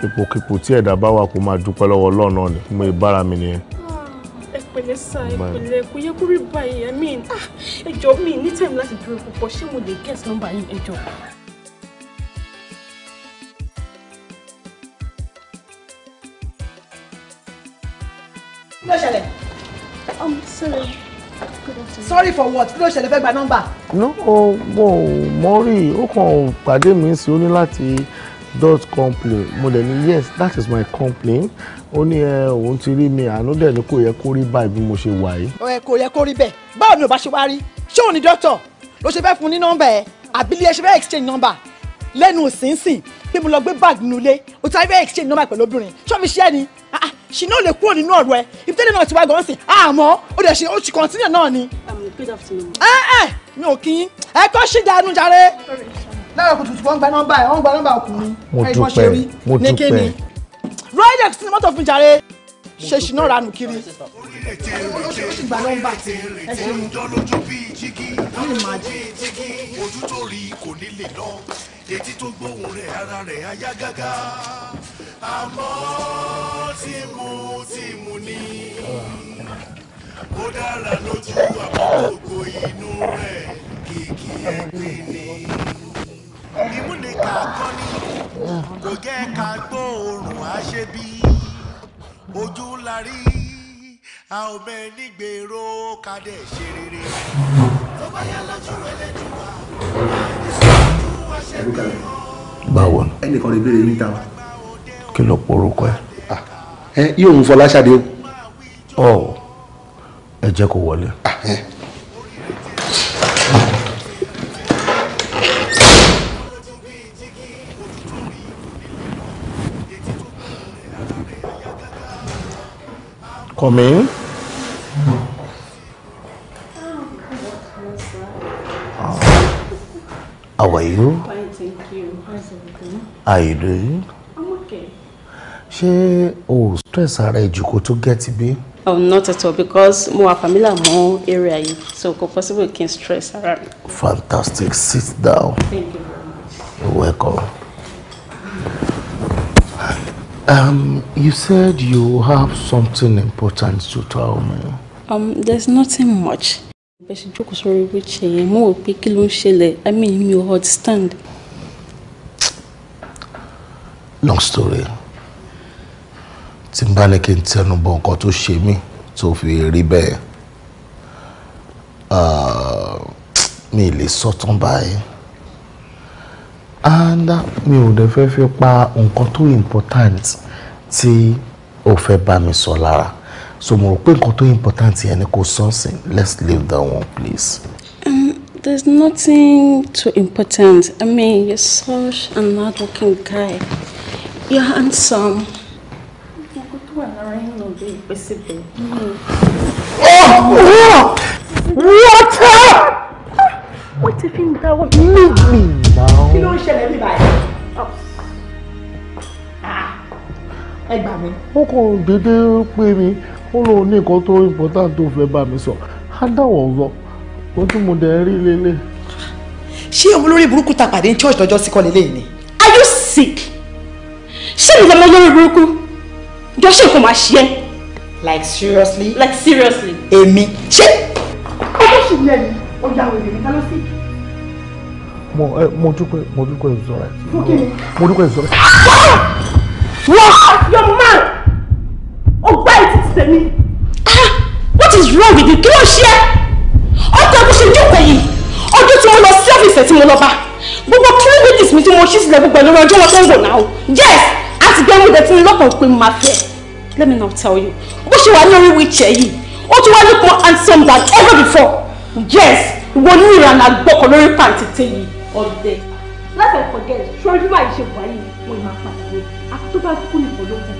Ipòkipò tí ẹ̀dá bá wà kó máa dúpẹ́ lọ́wọ́ Ọlọ́run náà ni. Mo ìbára mi nìyẹn. Ẹ pẹ̀lẹ́ sá, ẹ pẹ̀lẹ́, kò yẹ kó rí báyìí. I mean, ẹ jọ̀ọ́ mi ní time láti dúró púpọ̀, ṣé mo lè guess number yìí, ẹ jọ̀ọ́? Kí ló ṣẹlẹ̀? Sorry. Good afternoon. Sorry for what? Kí ló ṣẹlẹ̀ fẹ́ gba nọ́mbà? No, mo mọ rí, ó kàn pàdé mi sí ó ní láti dot complain. Mo dẹ̀ ní yes, that is my complaint. Ó ní ẹ òun ti rí mi, àánú dẹ̀ ní kò yẹ kó rí báyìí bí mo ṣe wà yìí. Ẹ kò yẹ kó rí bẹ́ẹ̀. Báwo ni ò bá ṣe wá rí? Ṣé òun ni dókítà? Ló ṣe fẹ́ fún ní nọ́mbà ẹ̀? Àbí ilé ẹ ṣe fẹ́ exchange nọ́mbà? Lẹ́nu òsínsìn pé mo lọ gbé báàgì nínú ilé, o ti fẹ́ exchange nọ́mbà pẹ̀lú obìnrin. Ṣé o fi ṣe é ni? Ṣìnà lè kúrò nínú ọ̀rọ̀ ẹ. Ibi tẹ́lẹ̀ náà ti wá gan-an sìn. Àmọ́ ó dẹ̀ ṣe ó ti continue náà ni. Good afternoon. Ẹ mi ò kí yín. Ẹ kọ́ ṣì dànù jàre. Lára kùtùkùtù wọ́n gba nọ́mbà ẹ̀, wọ́n gba nọ́mbà ọkùnrin. Mo dúpẹ́, mo dúpẹ́. Rolex ní mọ́tò fún jàre. Ṣe ṣìnà ranù kiri. Ó sì gba nọ́mbà. Ẹ ṣeun. Ojú tó rí kò ní lè lọ, etí tó gbóhùn rẹ̀ ara rẹ̀ á yá gágá. Àmọ́ tìmù ní ó dára lójú àbúrò inú rẹ̀ kìkì ẹ̀gbin ni. Ìmúnika kọ́ni kò jẹ́ ká gbóòórùn àṣebí. Ojú la rí, a ò mẹ́ nígbèrò ká dẹ̀ ṣe rere. Tó bá yá lójú ẹlẹ́dùn wa. Báwo ni? Ẹnìkan lè béèrè níta. Kí ló porúkọ ẹ? Ẹ yóò ń Fọláṣadé o. Ọ ẹ jẹ́ kó wọlé. Come in. How are you? Fine, thank you. How's everything? How are you doing? I'm okay. Ṣé o stress ara ẹ jù kó tó get bí? Oh, not at all, because mo wà familiar mọ́ area yìí, so kò possible kí n stress ara mi. Fantastic. Sit down. Thank you very much. You're welcome. You said you have something important to tell me. There's nothing much. Bẹ́ẹ̀ ṣe jókòó sórí wheelchair yẹn, mo rò pé kí ló ń ṣẹlẹ̀. I mean, mi ò understand. Long story. Tí n bá ní kí n tẹnu bọ nǹkan tó ṣe mí tó fi rí bẹ́ẹ̀, mi lè sọ tán báyìí. And mi ò dẹ̀ fẹ́ fi pa nǹkan tó important tí o fẹ́ bá mi sọ lára. So mo rò pé nǹkan tó important yẹn ni kò sọ sí. Let's leave that one, please. There's nothing too important. I mean, you're such an hardworking guy. You're handsome. Oh! What? What if in that one? Leave me now. Kí ló ń ṣẹlẹ̀ bí báyìí? Ẹ gbà mí. Ó kàn dédé pé mi, ó lóun ní nǹkan tó important tó fẹ́ bá mi sọ. Á dáwọ̀ lọ, ojú mo dẹ̀ rí lélẹ̀. Ṣé òun lórí burúkú ta pàdé ní church lọ́jọ́ sí kọ́ lélẹ́yìn ni? Are you sick? Ṣé mi lọ́mọ lórí burúkú? Jọ ṣe nǹkan máa ṣe ẹ́. Like seriously? Like seriously. Èmi ṣé. Ọjọ́ sì ní ẹni, ó yà wèrè mi, ta ló sick? Mo dúpẹ́ ìzọ́ra. Fún kí ni? Mo dúpẹ́ ìzọ́ra. What? Your man! Ó gbá etí ti tèmi. What is wrong with you? Kí ló ṣe é? Ọjọ́ bó ṣe jókòó yìí, ọjọ́ tí mo lọ sí ọ́fíìsì tí mo lọ bá, gbogbo privileges mi tí mo ṣí sílẹ̀ gbogbo ẹ̀ lórí ọjọ́ wọn tó ń wò náà. Yes! Àti gbẹ́mú dẹ̀ tí mi lọ́kàn pé mo máa fẹ́. Let me now tell you, bó ṣe wà ní orí wheelchair yìí, ó tún wá look more handsome than ever before. Yes! Ìwọ ní ìrànà gbọ́kọ̀ lórí pàǹtí tèmi ọ̀dẹ̀. Let's not forget, ṣorí bí báyìí ṣe wà yìí, wọ́n máa padà wọ. Àti tó bá kú nìkan ló kù.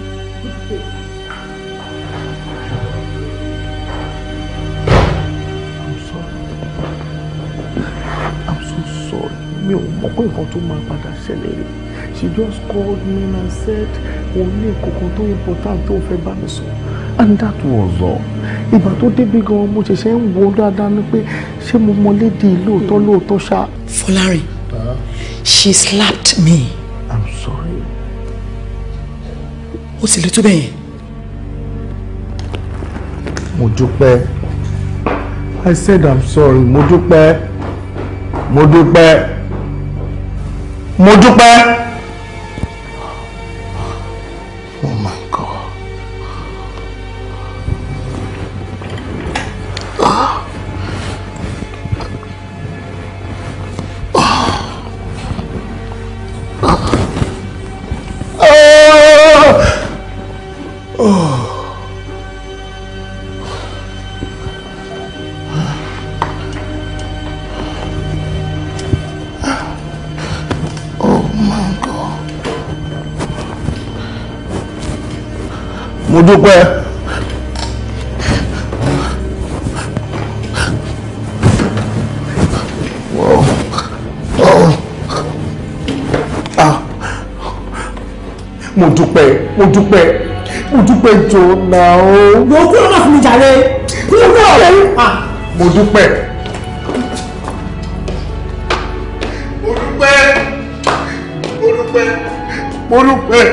I'm sorry. I'm so sorry. Mi ò mọ̀ pé nǹkan tó máa padà ṣẹlẹ̀ rẹ̀. She just called me and said òun ní nǹkan tó important tó fẹ́ bá mi sọ. And that was all. Ìgbà tó débi gan-an mo ṣẹ̀ṣẹ̀ ń wo dáadáa ni pé ṣé mo mọ lédi lóòótọ́ lóòótọ́ ṣá. Fọlárin, she slapped me. I'm sorry. Ó sì lè tó bẹ́ẹ̀ yẹn. Mo dúpẹ́. I said I'm sorry. Mo dúpẹ́. Mo dúpẹ́. Mo dúpẹ́. Oh my God. Mo dúpẹ́. Mo dúpẹ́, mo dúpẹ́, mo dúpẹ́ jọ náà o. Mo kúrò náà fún mi jàre. Kúrò náà. Mo dúpẹ́. Mo dúpẹ́. Mo dúpẹ́. Mo dúpẹ́.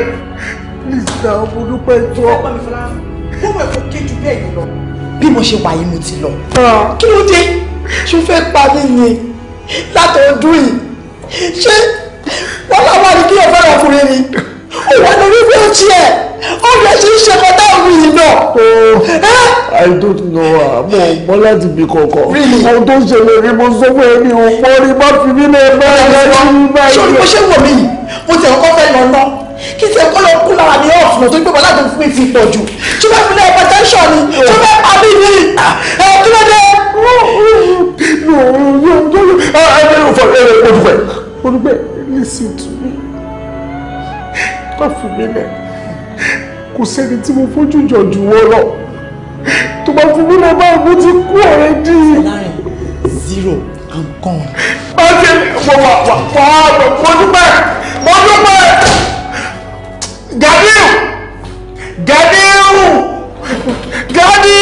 Please now, mo dúpẹ́ jọ. Mo mọ̀ kó kéjú bẹ́ẹ̀ yìí lọ. Bí mo ṣe wà yìí mo ti lọ. Kí ló dé? Ṣé o fẹ́ pa mí ni? Látọ̀ọ́dún yìí. Ṣé wọ́n láwọn àdìgí ọ̀fẹ́ ọkùnrin ni? Ó wà lórí wheelchair. Ó lè ṣe é ṣe kọjá òun yìí náà. I don't know. Mo mọ láti bí kankan. Ohun tó ń ṣẹlẹ̀ ni mo sọ fún ẹni ò mọ́ rí má fi mí lè bá ẹ̀ lọ́wọ́ báyìí. Ṣé o ní bó ṣe wọ̀ mí yìí? Mo ti ẹ̀kọ́ fẹ́ lọ ná. Kí ti ẹ̀kọ́ lọ kú lára mi ọ̀fun tó ń gbé bọ́lá tó fún mi ti pọ̀ jù. Ṣé o fẹ́ fi lé hypertension ni? Ṣé o fẹ́ pa mí ni? Ẹ̀ kí ló dé? Mo dúpẹ́, listen to me. Má fi mí lẹ̀. Kò sẹ́ni tí mo fojú jọ jù wọ́n lọ. Tó bá fi mí lọ báyìí mo ti kú already. Zero, I'm gone. Má ṣe wà wà wà mo dúpẹ́, mo dúpẹ́. Ganiu! Ganiu! Gani!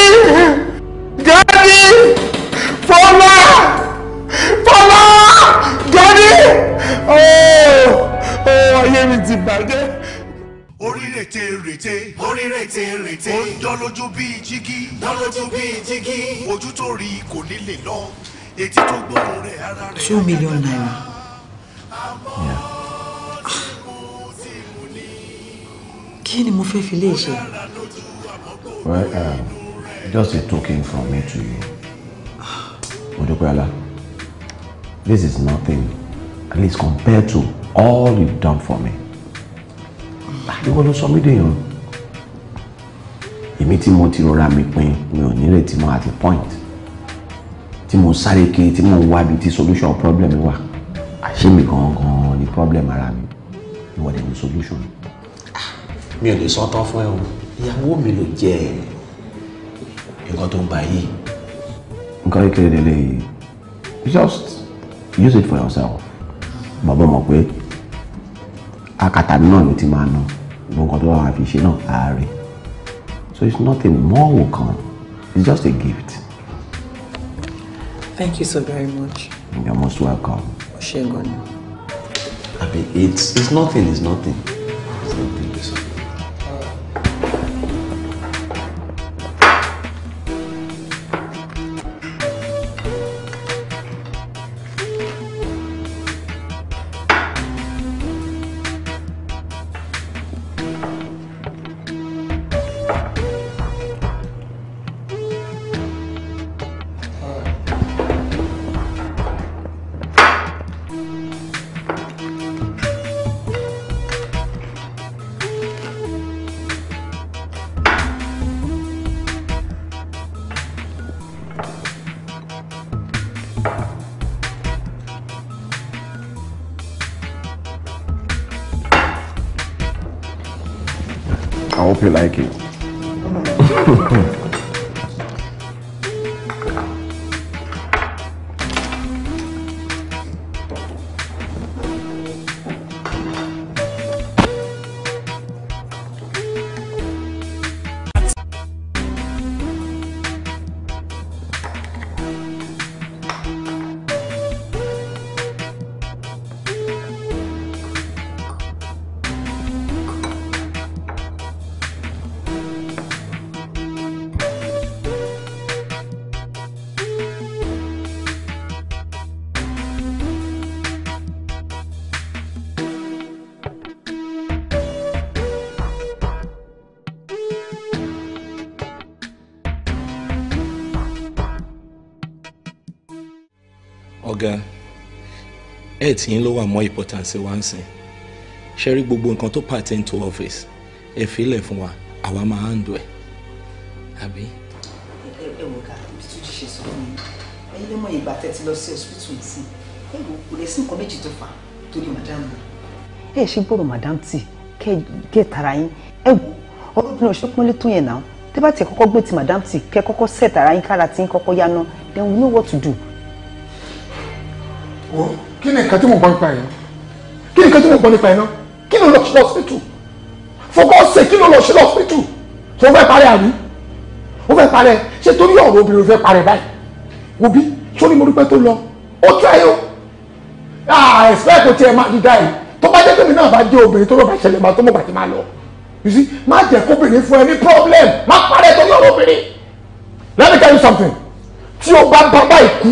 Gani! Fọlá! Fọlá! Gani! Oh! Oh, ayé mi ti bàjẹ́. Orí rètè rètè, orí rètè rètè, ó ń dán lójú bíi jígí, dán lójú bíi jígí, ojú tó rí kò ní lè lọ, etí tó gbóhùn rẹ̀ ara rẹ̀. ₦2 million. Yeah. Kí ni mo fẹ́ fi lè ṣe? Well, just a token from me to you. Modupeola, this is nothing, at least compared to all you've done for me. Ìwọ ló sọ mí dèèyàn. Èmi tí mo ti rọra mi pin, mi ò nírètí mọ́ àti point. Tí mo sáré kiri, tí mo ń wá ibi tí solution problem mi wà. Àṣé mi gangan ni problem ara mi. Ìwọ dẹ̀ ni solution. Mi ò lè sọ tán fún ẹ o. Ìyàwó mi ló jẹ́ nǹkan tó ń bá yìí. Nǹkan kékeré lélẹ́yìí. Just use it for yourself. Bàbá mọ̀ pé akàtà mi náà ló ti máa ná. Nǹkan tó bá wà fi ṣe náà ààrẹ. So it's nothing more will come. It's just a gift. Thank you so very much. You're most welcome. O ṣé gan ni. Abi, it's nothing, it's nothing. It's nothing, it's nothing. I hope you like it. Ọ̀gá, ẹ̀ tí yín ló wà more important sí wa ń sìn. Ṣé rí gbogbo nǹkan tó pertain to office, ẹ filẹ̀ fún wa, àwa máa handle ẹ̀. Àbí? Ẹ wò ká, ibi tó ti ṣe sọ fún mi. Ẹ̀yin ló mọ ìgbà tẹ́ ti lọ sí hospital nsìn. Ẹ wò kò lè sí nǹkan méjì tó fà torí madam. Ẹ ṣe gbọ́dọ̀ madam tí kẹ́ tara yín. Ẹ wò ọ̀rọ̀ obìnrin ò ṣe pọ́nlé tó yẹn náà. Tẹ́ bá tiẹ̀ kọ́kọ́ gbé ti madam tí kẹ́ kọ́kọ́ set ara yín kára tí ń kọ́kọ́ yáná, then we know what to do. Kí ni nǹkan tí mo gbọ́ nípa ẹ̀ náà? Kí ni nǹkan tí mo gbọ́ nípa ẹ̀ náà? Kí ló lọ ṣe lọ́sítù? For God's sake, kí ló lọ ṣe lọ́sítù? Tó fẹ́ parẹ́ àbí? Ó fẹ́ parẹ́. Ṣé torí ọ̀rọ̀ obìnrin ló fẹ́ parẹ́ báyìí? Wo bí? Sórí mo dúpẹ́ tó lọ. Ó tẹ́ ẹ o. Ẹ̀sìpẹ́ kò tiẹ̀ máa dídá ẹ̀. Tó bá jẹ́ pé mi náà bá jẹ́ obìnrin tó lọ́ bá ṣẹlẹ̀ máa tó mọ̀ bàtí máa lọ. You see, má jẹ́ kóbìnrin fún ẹ ní problem. Má parẹ́ torí ọ̀rọ̀ obìnrin. Let me tell you something. Tí o bá bá báyìí kú,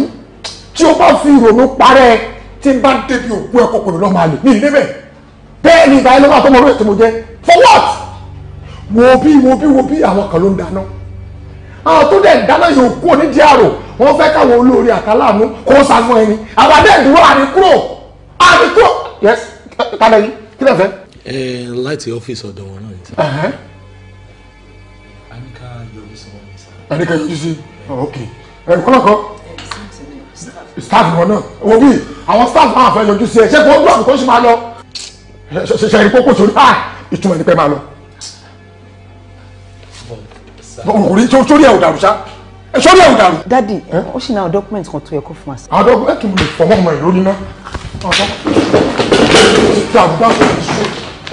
tí o bá fi ìrònú parẹ́, tí n bá débi òkú ẹ̀kọ́ pẹ̀lú lọ́mọ àlè ní ilé bẹ́ẹ̀ bẹ́ẹ̀ ni ìgbà yẹn ló máa tó mọ lóye tí mo jẹ́. For what? Wo bí wo bí wo bí àwọn kan ló ń dáná. Àwọn tó dẹ̀ ń dáná yóò kú onídìí àrò. Wọ́n fẹ́ káwọn olórí àtàláàánú kó sàmú ẹni. Àwọn adé ìdúró àníkúrò àníkúrò. Yes, kálẹ̀ yìí kí lè fẹ́. Ẹ láti ọ́fíìsì ọ̀dọ̀ wọn náà ni sá. A ní ká yọjú sí wọn ní sá. A ní ká yọjú sí. Ok. Ẹ kọ́lọ́kọ́ staff wọn náà wo bí àwọn staff náà fẹ́ yọjú sí ẹ ṣé kò dúró àbùkù ṣì máa lọ ṣe ìkókò sórí à ìtumọ̀ ẹni pé máa lọ. Òkùnrin sórí ẹ̀ ò dàrú ṣá sórí ẹ̀ ò dàrú. Dádì, ó ṣì ní àwọn document kan tó yẹ kó fún wa. Àwọn document mo lè fọwọ́ ọmọ ẹ̀ lórí náà. Dàrú bá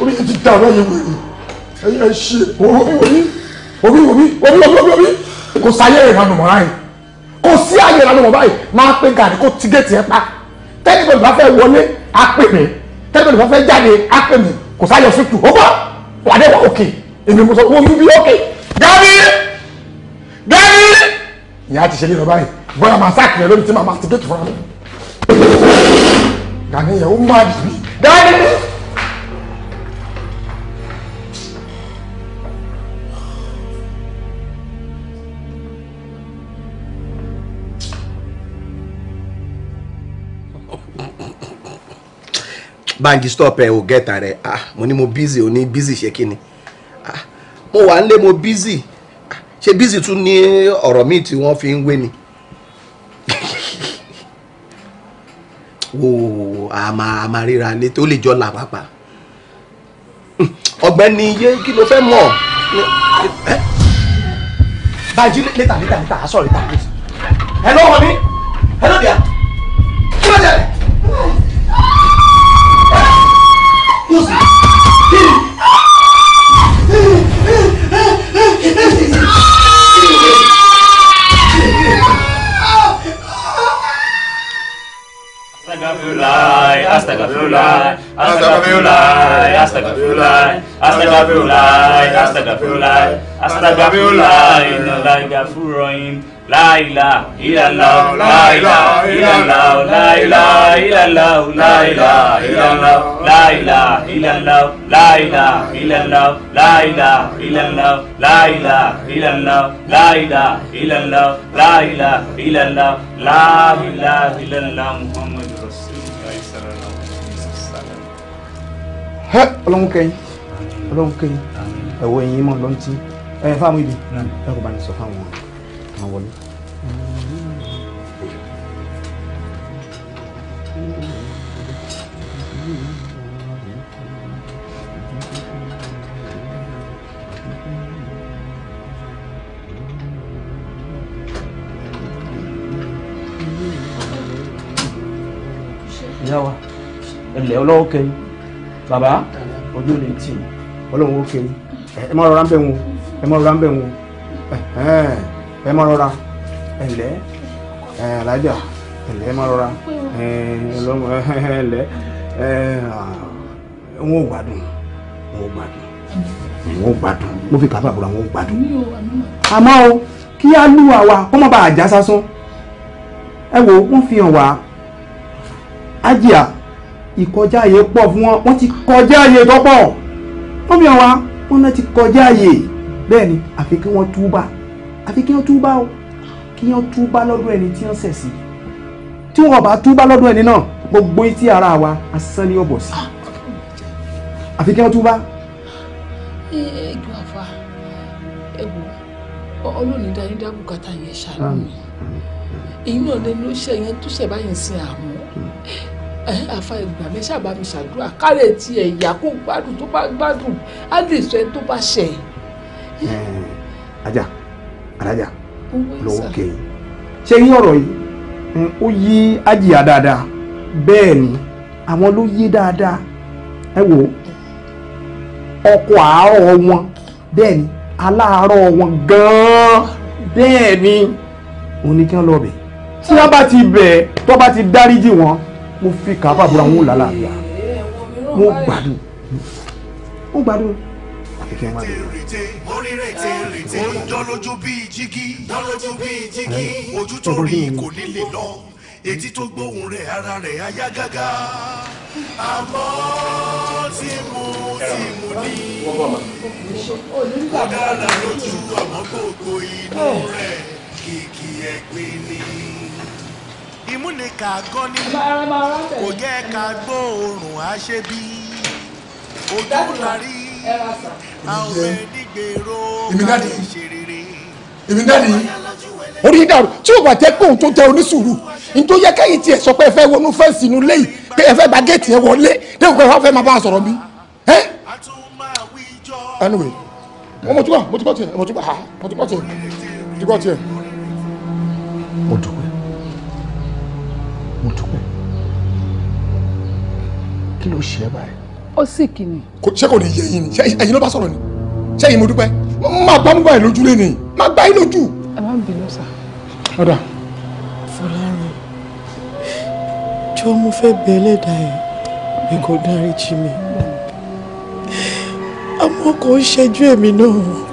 orí ti dàrú ẹ̀yẹ wèrè ẹ̀ ṣe orí orí orí orí orí orí kò sáyé ìranù mọ́ ráyìn. Kò sí àyè ìlànà mọ̀ báyìí máa pé gàrí kó ti géètì ẹ pa. Tẹ́lifọ̀lì bá fẹ́ wọlé á pè mí, tẹ́lifọ̀lì bá fẹ́ jáde á pè mí. Kò sáyè ọ̀sùtù ó bọ̀ wà dé wà òkè. Èmi mo sọ wọ́n yú bí òkè. Gàrí gàrí ìyá ti ṣe lé lọ báyìí bóyá màá sáàkì rẹ lórí tí màá máa ti géètì fúnra mi. Gàrí yẹn ó má dì mí gàrí. Bánjí stop ẹ ò gẹ́ta rẹ̀. Ah, mo ní mo busy, ò ní busy ṣe kí ni? Ah, mo wà nílé, mo busy. Ṣé busy tún ní ọ̀rọ̀ míì tí wọ́n fi ń wé ni? Wo a máa ríra létí, ó lè jọ là pàápàá. Ọ̀gbẹ́ni yé, kí ló fẹ́ mọ̀? Bánjí later later later, a sọ̀rọ̀ later please. Hello honey, hello dear. Kí ló dé? Astagfirullah, astagfirullah, astagfirullah, astagfirullah, astagfirullah, astagfirullah, astagfirullah, innallaha ghafurur rahim. La ilaha illallah, la ilaha illallah, la ilaha illallah, la ilaha illallah, la ilaha illallah, la ilaha illallah, la ilaha illallah, la ilaha illallah, la ilaha illallah, la ilaha illallah, la ilaha illallah, Muhammadur Rasulullah sallallahu alaihi wasallam. Ẹ Ọlọ́run kẹ́yìn, Ọlọ́run kẹ́yìn, ẹ̀wọ̀ ẹ̀yìn mọ̀ lọ́ntì ẹ̀ fáwọn ibi ẹ̀ kò bá ní sọ fáwọn àwọn wọlé. Ìyá wa ẹlẹ Ọlọ́run kẹ́yìn, bàbá ojú lè tì Ọlọ́run ó kẹ́yìn, ẹ má rọra ń bẹ̀ wọn, ẹ má rọra ń bẹ̀ wọn, ẹ má rọra, ẹlẹ alájà, ẹlẹ ẹ má rọra, ẹlẹ wọn ò gbádùn, wọn ò gbádùn, wọn ò gbádùn, mo fi kàfà búra, wọn ò gbádùn. Àmọ́ o kí á lù àwa kó má bàa já sásán, ẹ wo wọ́n fi hàn wá ájíà ìkọjá àyè pọ̀ fún wọn, wọ́n ti kọjá àyè tó pọ̀, wọ́n fi hàn wá wọ́n náà ti kọjá àyè. Bẹ́ẹ̀ ni àfi kí wọ́n túbà, àfi kí wọ́n túbà o, kí wọ́n túbà lọ́dọ̀ ẹni tí wọ́n ṣẹ̀ sí. Tí wọ́n bá túbà lọ́dọ̀ ẹni náà, gbogbo etí ara wa asán ni ó bọ̀ sí. Àfi kí wọ́n túbà. Ẹ jọ àfa, ẹ wò Ọlọ́run dá yín dá bùkátà yẹn ṣàánú mi. Èyí náà lẹnu ó ṣe yẹn tó ṣẹ̀ báyìí sin àmọ́. Àfa ìgbà mi ṣàbá mi ṣàdúrà kárẹ̀ tí ẹ̀yà kó gbádùn, tó bá gbádùn á lè sọ ẹni tó bá ṣẹ̀. Ajá alájà lọ́wọ́ kẹ́yìn, ṣé yín ọ̀rọ̀ yìí ó yí ájìyà dáadáa? Bẹ́ẹ̀ ni àwọn ló yí dáadáa. Ẹ wò ọkọ̀ àárọ̀ wọn, bẹ́ẹ̀ ni aláàárọ̀ wọn gan-an, bẹ́ẹ̀ ni òun ni kí wọ́n lọ bẹ̀. Tí wọ́n bá ti bẹ̀, tó bá ti dáríjì wọn, mo fi kàáfà búra wọn lálàáfíà, mo gbádùn, mo gbádùn. Ó ń dán lójú bíi jígí, dán lójú bíi jígí, ojú tó rí kò ní lè lọ, etí tó gbóhùn rẹ̀ ara rẹ̀ á yá gágá. Àmọ́ tí mo ní ó dára lójú, àmọ́ gbogbo inú rẹ̀ kìkì ẹ̀gbin ni. Ìmúnika gan ni kò jẹ́ ká gbóòórùn àṣebí, ojú la rí. Èmi dáàdi orí dàrú tí o bá jẹ́ pé òun tó jẹ́ onísùúrù ní tó yẹ kẹ́yìn tiẹ̀ sọ pé ẹ fẹ́ wọnú fẹ́ǹsì inú lẹ́yìn pé ẹ fẹ́ gba géètì ẹ wọlé dẹ́kun pé ẹ fẹ́ máa bá a sọ̀rọ̀ bí. Anyway, mo ti gbọ́ mo ti gbọ́ tiẹ̀ mo ti gbọ́ ha mo ti gbọ́ tiẹ̀ mo ti gbọ́ tiẹ̀. Mo dúpẹ́, mo dúpẹ́. Kí ló ṣe é báyìí? Ó sì kìíní. Ṣé kò ní yé yín ni? Ṣé ẹ̀yin ló bá sọ̀rọ̀ ni? Ṣé ẹ̀yin mo dúpẹ́? Má gbá mú báyìí lójú lé ni, má gbá yín lójú. Ẹ má bínú sá. Ọ̀dà. Fọlárun, jọ̀ọ́ mo fẹ́ bẹ̀ Ẹlẹ́dàá ẹ̀ pé kó dáríjì mi. Àmọ́ kò ń ṣẹ́jú èmi náà.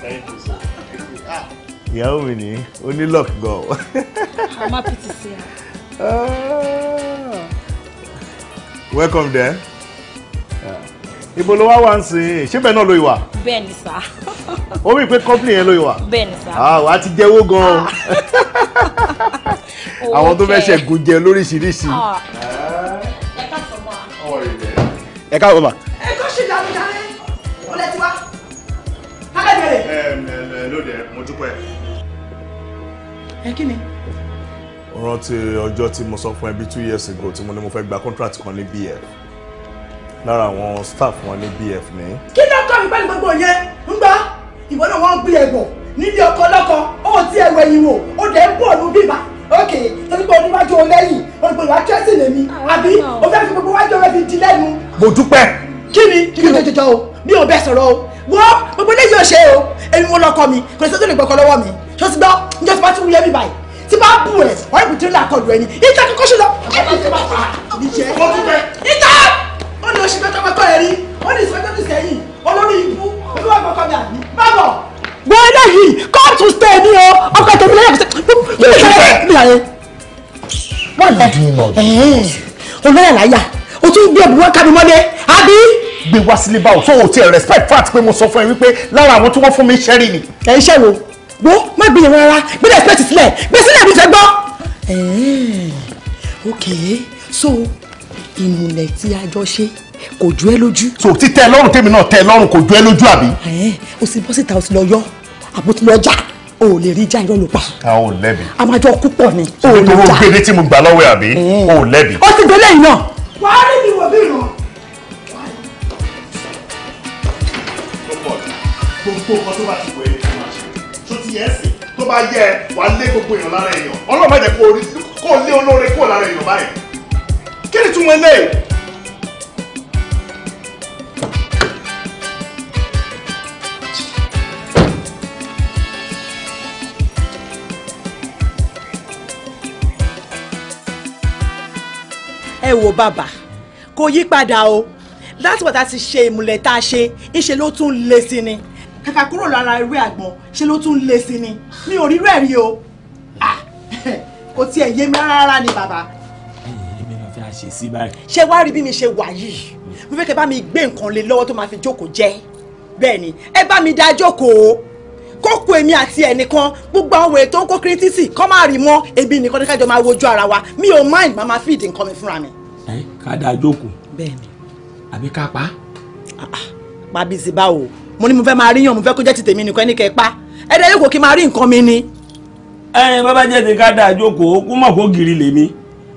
Thank you, sir. Ìyàwó mi ní ó ní luck gan. I'm happy to see her. Welcome there. Ibo ló wá wá ń sìn? Ṣé bẹ́ẹ̀ náà ló ìwà? Bẹ́ẹ̀ ni sá. Ó wí pé company yẹn ló ìwà? Bẹ́ẹ̀ ni sá. Wà á ti jẹ́wọ́ gan-an. Àwọn tó fẹ́ ṣẹ̀gùn jẹ lóríṣiríṣi. Ẹ káàbọ̀ mà. Ẹ kọ́ ṣe dànù dànù. Ó lẹ ti wá. Kálẹ̀ bẹ̀rẹ̀. Ẹ lóde, mo dúpẹ́. Ẹ kí ni? Ó rántí ọjọ́ tí mo sọ fún ẹ bí 2 years ago tí mo ní mo fẹ́ gba contract kan ní BF. Lára àwọn staff wọn ní BF ní. Kí ló kọ́ mi pẹ̀lú gbogbo yẹn? Ń gbọ́, ìwọ náà wọ́n ń gbé ẹ̀bọ̀ nílé ọkọ lọ́kọ, ó ti ẹ̀wẹ̀ yìí wò, ó dẹ̀ ń bọ̀ ọ̀nù bíbá. Ok, torí pé oníwájú o lẹ́yìn, olùgbò ìwà tẹ́sí lèmi, àbí o fẹ́ fi gbogbo wájú rẹ fi di lẹ́nu. Mo dúpẹ́. Kí ni? Kí ni jọjọjọ o? Mi ò bẹ sọ̀rọ̀ o. Wọ́n gbogbo eléyìí ò ṣe o. Èmi mo lọkọ mi, kò sí tó lè gbọ́kọ lọ́wọ́ mi. Ṣé o ti gbọ́? Ǹjẹ́ tí bá tún wúyẹ́ mi báyìí? Tí bá bù ẹ̀, wọ́n rí bùtúrú làkọlù ẹni. Ìta kọ́kọ́ ṣe lọ. Ìta! Ó ní oṣù mẹ́ta mẹ́ta ẹ̀rí, ó ní ìsọjọ́ ní sẹ́yìn, olórí ibú, olúwa gbọ́kọ mi àbí. Má bọ̀! Gbọ́ eléyìí, come to stay ní o, ọkọ tèmi lẹ́yìn kò sí. Wọ́n lẹ olóyè láyà, o tún gbé ẹ̀bùn wọn ká mi mọ́lé, àbí? Gbé wá sílé báwo, tó o ti respect fact pé mo sọ fún ẹ wípé lára àwọn tí wọ́n fún mi ṣẹ́rí ni. Ẹ iṣẹ́ wo? Wo má gbé yẹn rárá, gbé respect sílẹ̀, gbé sílẹ̀ mi fẹ́ gbọ́. Ok, so ìmùlẹ̀ tí a jọ ṣe kò ju ẹ lójú. So títẹ́ ẹ lọ́rùn tèmi náà tẹ́ ẹ lọ́rùn kò ju ẹ lójú àbí. O sì bọ́ síta o sì lọ yọ àbó tí lọ já o ò lè rí já irọ́ ló pa. A ò lẹ́bi. A máa jọ kú pọ̀ ni. O ò lè já. Nítorí o gbélé tí mo gbà lọ́wọ́ ẹ̀ àbí o ò lẹ́bi. O ti gbélé yìí náà. Wàá rí mi wò bí ìran. Gbogbo nǹkan tó bá ti wọ̀ ẹ́ tó ti yẹ ẹ́ sìn tó bá yẹ ẹ wà á lé gbogbo èèyàn lára èèyàn. Ọlọ́run má jẹ́ kó lé olóore kó lára èèyàn báyìí. Kí ni túmọ̀ eléyìí? Ẹ wo bàbá, kò yí padà o. Láti wàtá ti ṣe ìmùlẹ̀ tá a ṣe, ńṣe ló tún le sí ni. Kàkà kúrò lára ewé àgbọn, ṣe ló tún le sí ni. Mi ò rí rẹ̀ rí o. Kò tiẹ̀ yé mi rárá ni bàbá. Èmi náà fẹ́ ṣe sí báyìí. Ṣé wàá rí bí mi ṣe wà yìí? Mo fẹ́ kẹ́ bá mi gbé nǹkan lé lọ́wọ́ tó máa fi jókòó jẹ́. Bẹ́ẹ̀ ni, ẹ bá mi dá jókòó. Kókó èmi àti ẹnìkan, gbogbo àwọn ètò ń kó kiri títì kọ́ máa rí mọ́ ebi nìkan ní kájọ máa wojú ara wa. Mi ò mind, màá máa fìdí nǹkan mi fúnra mi. Ẹ ká dá jókòó. Bẹ́ẹ̀ni. Àbí ká pa. Pa bíi ti báwo? Mo ní mo fẹ́ máa ríyàn, mo fẹ́ kó jẹ́ ti tèmi nìkan ẹni kẹ́ pa. Ẹ dẹ́ yóò kó kí n máa rí nǹkan mi ni. Ẹ bàbá jẹ́ ti ká dá jókòó, kó mọ̀ kó giri lèmi.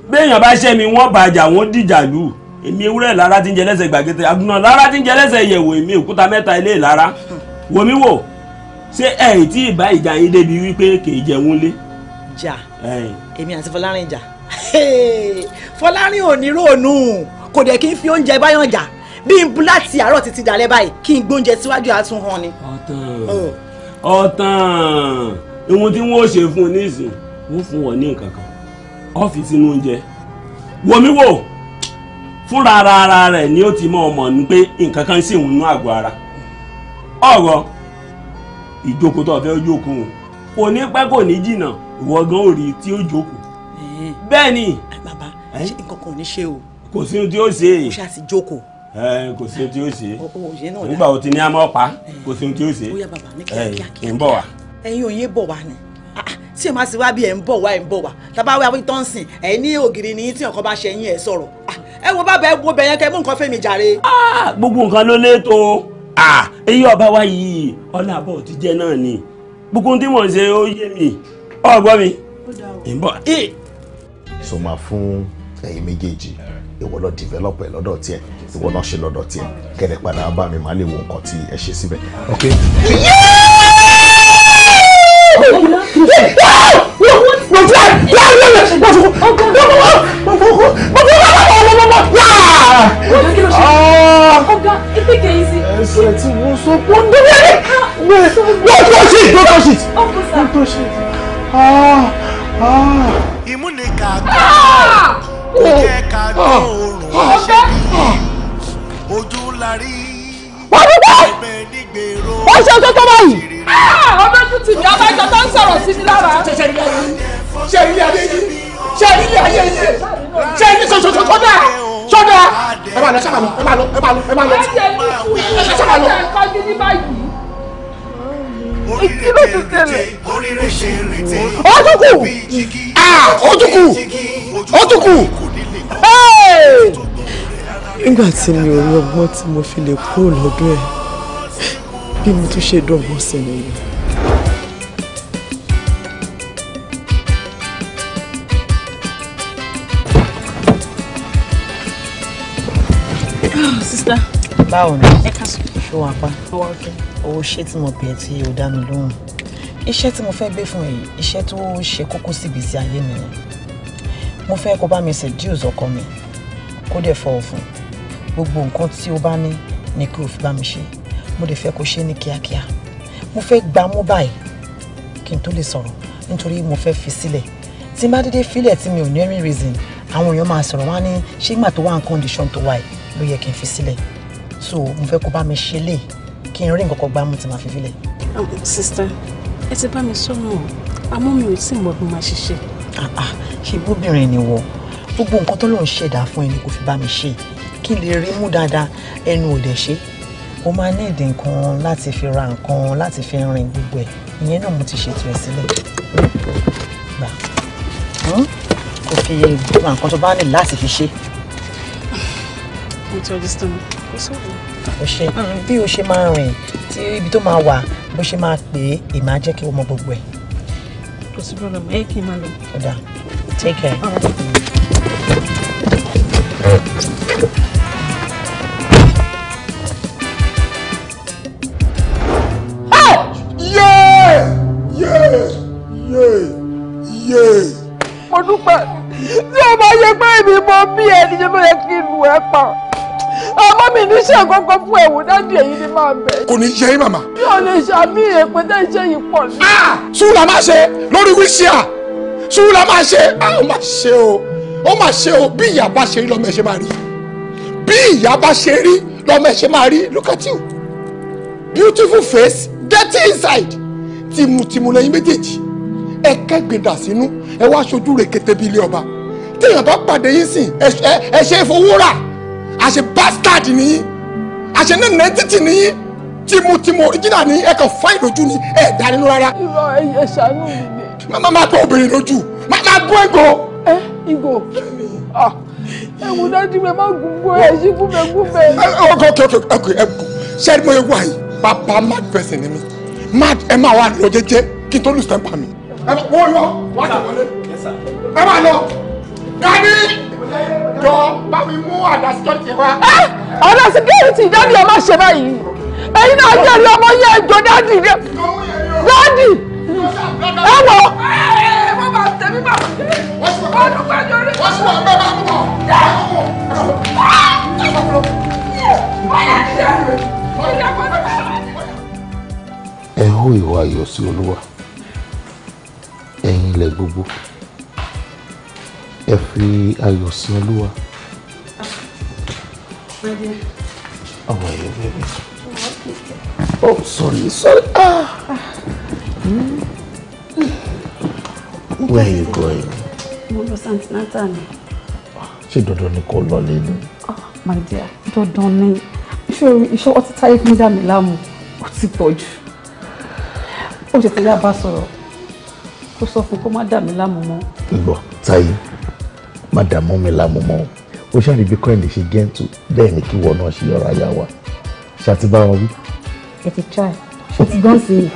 Béèyàn bá ṣẹ́ mi, wọ́n bàjà, wọ́n dìjà lù. Èmi ewúrẹ́ lára ti ń jẹ lẹ́sẹ̀ gbàgede, àgùnà lára ti ń jẹ lẹ́sẹ̀ yẹ̀wò, èmi òkúta mẹ́ta ilé lára. Wò mí wò, ṣé ẹ tí ì bá ìjà yín débi wípé kì í jẹun lé. Jà, èmi àti Fọlárin jà. Fọlárin ò ní ròónù, kò dẹ̀ kí n fi oúnjẹ báyọ̀ jà. Bí n bu láti àárọ̀ títí dalẹ́ báyìí, kí n gbóúnjẹ síwájú àtún hàn ni. Ọ̀tàn ọ̀tàn, ohun tí wọ́n ó ṣe fún un nísìn, wọ́n fún wọn ní nǹkan kan, ọ́fíìsì inú oúnjẹ. Wò mí wò, fúnra ara rẹ̀ ni ó ti mọ ọmọ ní pé nǹkan kan sì ń nú àgọ́ ara. Ọ̀rọ̀ ìjókòó tó fẹ́ jókòó kò ní pẹ́ kò ní jìnnà, ìwọ gan ò rí tí ó jókòó. Bẹ́ẹ̀ ni. Bàbá, ṣé nǹkan kan ò ní ṣe o? Kò sí ohun tí ó ṣe. Ó ṣáà ti jókòó. Kò sí ohun tí ó ṣe. Nígbà wo ti ní àmọ́ pa, kò sí ohun tí ó ṣe. Ó yá bàbá, ní kíákíá. Ń bọ̀ wá. Ẹ̀yin òye bọ̀ wá ni. Tí ẹ máa sì wá bí ẹ̀ ń bọ̀ wá, ẹ̀ ń bọ̀ wá. Tàbá wí àwọn tó ń sìn, ẹ̀ ní ògiri ni tí nǹkan bá ṣe yín ẹ̀ sọ̀rọ̀. Ẹ wo bàbá, ẹ wo bẹ̀yẹn kẹ́ mú nǹkan fẹ́mi jàre. Gbogbo nǹkan ló létò. Èyí ọba wa yìí, ọlá àbọ̀ ti jẹ́ náà ni. Gbogbo ohun tí mò ń ṣe ó yé mi. Ọ̀gbọ́n mi. Ń bọ̀. So máa fún ẹ̀yin méjèèjì, ìwọ lọ develop ẹ lọ́dọ̀ tiẹ̀, ìwọ náà ṣe lọ́dọ̀ tiẹ̀, kẹ́lẹ́ padà bá mi máa lè wo nǹkan tí ẹ ṣe síbẹ̀. Ok. Ẹsẹ̀ tí wọ́n sọ pé ó ń dé. Don't touch it! Don't touch it! Don't touch it! Ìmúnika kò jẹ́ ká gbóòórùn àṣebí, ojú la rí. Wọ́n dúpẹ́. Ẹgbẹ́ nígbèrò. Wọ́n ṣe tó tó báyìí. tì mí, abájọ tó ń sọ̀rọ̀ sí mi lára. Ṣé ilé ayé yìí? Ṣé ilé ayé yìí? Ṣé ilé sọ́dà? Sọ́dà! Ẹ máa lọ, ṣáà lọ, ẹ máa lọ, ẹ máa lọ, ẹ máa lọ. Ẹ jẹ́ ní Ẹ ṣáà lọ. Kí ló ti ṣẹlẹ̀? Ojúkù! Ojúkù! Ojúkù! Nígbà tí mi ò rí ọgbọ́n tí mo fi lè kúrò lọ́dọ̀ ẹ̀, bí mo tún ṣe dọ́gbọ́n sí nìyẹn. Sister. Báwo ni? Ṣó wàá pa? Owó ṣé tí mo pè é tí o dá mi lóhùn. Iṣẹ́ tí mo fẹ́ gbé fún ẹ yìí, iṣẹ́ tó ṣe kókó sí ìgbésí ayé mi ni. Mo fẹ́ kó bá mi seduce ọkọ mi, kó dẹ̀ fọ́ fún. Gbogbo nǹkan tí o bá ní ni kí o fi bá mi ṣe. Mo dẹ̀ fẹ́ kó ṣe ní kíákíá. Mo fẹ́ gbá mú báyìí kí n tó lè sọ̀rọ̀ nítorí mo fẹ́ fi sílẹ̀. Tí n bá dédé filẹ̀ tí mi ò ní any reason, àwọn èèyàn máa sọ̀rọ̀ wá ní ṣé ìgbà tó wà ní condition tó wà yìí ló yẹ kí n fi sílẹ̀. So mo fẹ́ kó bá mi ṣe lè kí n rí nǹkan kan gbá mú tí màá fi filẹ̀. Sister, ẹ ti bá mi sọ̀rọ̀ àmọ́ mi ò tí ì mọ bí màá ṣe ṣe. Ṣe bóbìnrin ni wọ gbogbo nǹkan tó lòun ṣẹ̀dá fún ẹni kò fi bá mi ṣe kí n lè rí mú dáadáa ẹnu ò dẹ̀ ṣe. O máa ní ìdí nǹkan láti fi ra nǹkan láti fi rìn gbogbo ẹ̀, ìyẹn náà mo ti ṣètò ẹ̀ sílẹ̀. Gbà kò fi ra nǹkan tó bá ní láti fi ṣe. Mo ti understand. Kò sọ̀rọ̀. O ṣe bí o ṣe máa rìn tí ibi tó máa wà bó ṣe máa pè é, èmi á jẹ́ kí o mọ gbogbo ẹ̀. Kò sí problem, ẹ kí n máa lọ. Ó dáa, take care. All right. Mo dúpẹ́ tí o bá yẹ pé èmi mo bí ẹni ṣe ló yẹ kí n lù ẹ́ pa, àmọ́ mi níṣẹ́ kankan fún ẹ̀wò dájú èyí ni máa bẹ̀. Kò ní yẹ yín màmá. Mi ò lè ṣàmì èpè tẹ́ iṣẹ́ yìí pọ̀ ní. Sùúrù la máa ṣe lórí wíṣíà, sùúrù la máa ṣe, ó máa ṣe o, ó máa ṣe o, bí ìyá bá ṣe rí lọ́mọ ẹ̀ ṣe máa rí, bí ìyá bá ṣe rí lọ́mọ ẹ̀ ṣe máa rí. Look at you, beautiful face, dirty inside, tìmùtìmù lẹ́yìn méjèèjì, ẹ kẹ́gbẹ̀dà sínú, ẹ wá aṣojú rẹ̀ kété bí ilé ọba. Téèyàn bá pàdé yín sìn, ẹ ṣe é fowó rà, àṣẹ bastard nìyí, àṣẹ nínú títì nìyí, tìmùtìmù original nìyí, ẹ kàn fáìn lójú ni, ẹ dá nínú rárá. Irọ́ ẹyẹ ṣàánú mi ni. Má má tọ́ obìnrin lójú, má má gún ẹ̀gọ́. Ẹ ìgò, ẹ̀wù dájú mi má gún gbó ẹ̀ ṣí gúnbẹ̀ gúnbẹ̀. Ok ok ok ok ẹ kú, ṣé ẹni mo yẹ wá yìí, bàbá mad person ni mi, mad ẹ máa wà lọ jẹ́jẹ́ kí n tó lù sẹ́ńpà mi. Ẹ máa wọ́n yọ, wá tẹ̀ wọlé, ẹ máa lọ, dání jọ bá mi mú àdá security wá. Ọ̀dà security dáàdì ẹ má ṣe báyìí, ẹ̀yin náà jẹ́ ẹ̀rí ọmọ yẹn ẹjọ́ dáàdì dáàdì ẹ wọ. Ẹ wọ́n máa tẹ̀mí bá ọdún pẹ̀lú orí. Wọ́n sì wà bẹ́ẹ̀ máa mú bọ̀. Ẹ hó ìwà ayọ̀ sí Olúwa, ẹ̀yin ilẹ̀ gbogbo, ẹ fi ayọ̀ sí Olúwa. How are you, baby? Oh, sorry, sorry. Ah. Where are you going? Mo lọ sí antenatal ni. Ṣé dandan ni kò lọ lé ní? My dear, dandan ni. Ṣé iṣẹ́ ọtí táyé fún dà mí láàmú? Ó ti pọ̀ jù. Ó ṣe tẹ̀lé àbá sọ̀rọ̀. Kó sọ fún kó má dà mí láàmú mọ́. Gbọ́, Táyé, má dààmú mi láàmú mọ́. Ó ṣàrí bí Kọ́hìndé ṣe gẹ́ǹtù bẹ́ẹ̀ ni kí ìwọ náà ṣe ọ̀rọ̀ àyà wa. Ṣé a ti bá wọn wí? Ẹ ti try. Ṣé ti gbọ́n sí i?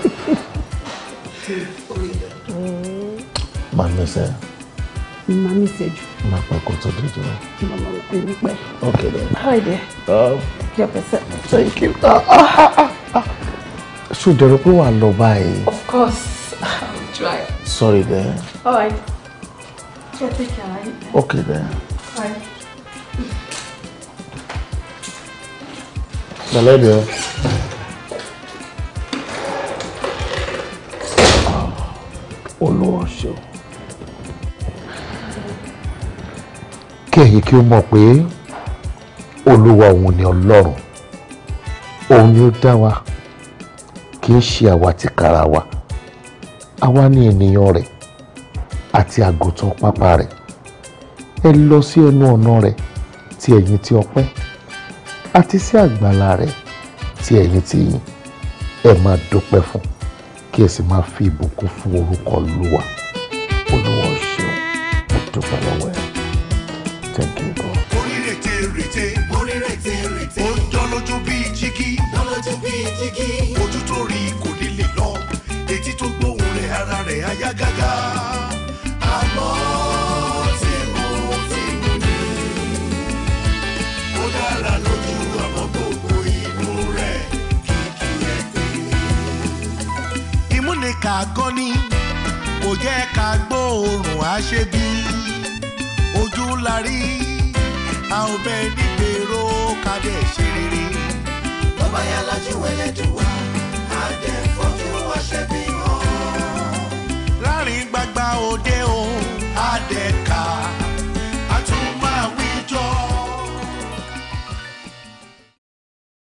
Màá mi sẹ́. Màá mi sẹ́ jù. Má pẹ́ kó tó dé jù. Màmá mi ní pẹ́. Okay then. Hi there. Yẹ pẹ̀sẹ̀. Thank you. Ṣé o dẹ̀rọ pé wàá lọ báyìí? Of course, I'll try. Sorry there. All right. So take care, right? Okay then. Bye. Pẹ̀lẹ́ dear. Olúwa ṣeun. Kí ẹ̀yin kí ó mọ̀ pé Olúwa òun ni Ọlọ́run, òun ni ó dá wa, kì í ṣe àwa tìkára wa. Àwa ni ènìyàn rẹ̀ àti àgùntàn pápá rẹ̀. Ẹ lọ sí ẹnu ọ̀nà rẹ̀ ti ẹ̀yin ti ọpẹ́, àti sí àgbàlá rẹ̀ ti ẹ̀yin ti ìyìn. Ẹ máa dúpẹ́ fún, kí ẹ sì máa fi ìbùkún fún orúkọ Olúwa. Olúwa o ṣeun, mo dúpẹ́ lọ́wọ́ ẹ. Thank you, God. Orí rètè rètè. Orí rètè rètè. Ó ń dán lójú bíi jígí. Dán lójú bíi jígí. Ojú tó rí kò ní lè lọ. Etí tó gbóhùn rẹ̀, ara rẹ̀ á yá gágá. Àmọ́ tí mo ti mú ni. Ó dára lójú àmọ́ gbogbo inú rẹ̀ kìkì ẹ̀gbin. Ìmúnika gan ni kò jẹ́ ká gbóòórùn àṣebí. Ojú la rí, a ò bẹ nígbèrò ká dẹ̀ ṣe rere. Bàbá yà lájú ẹlẹ́dùn.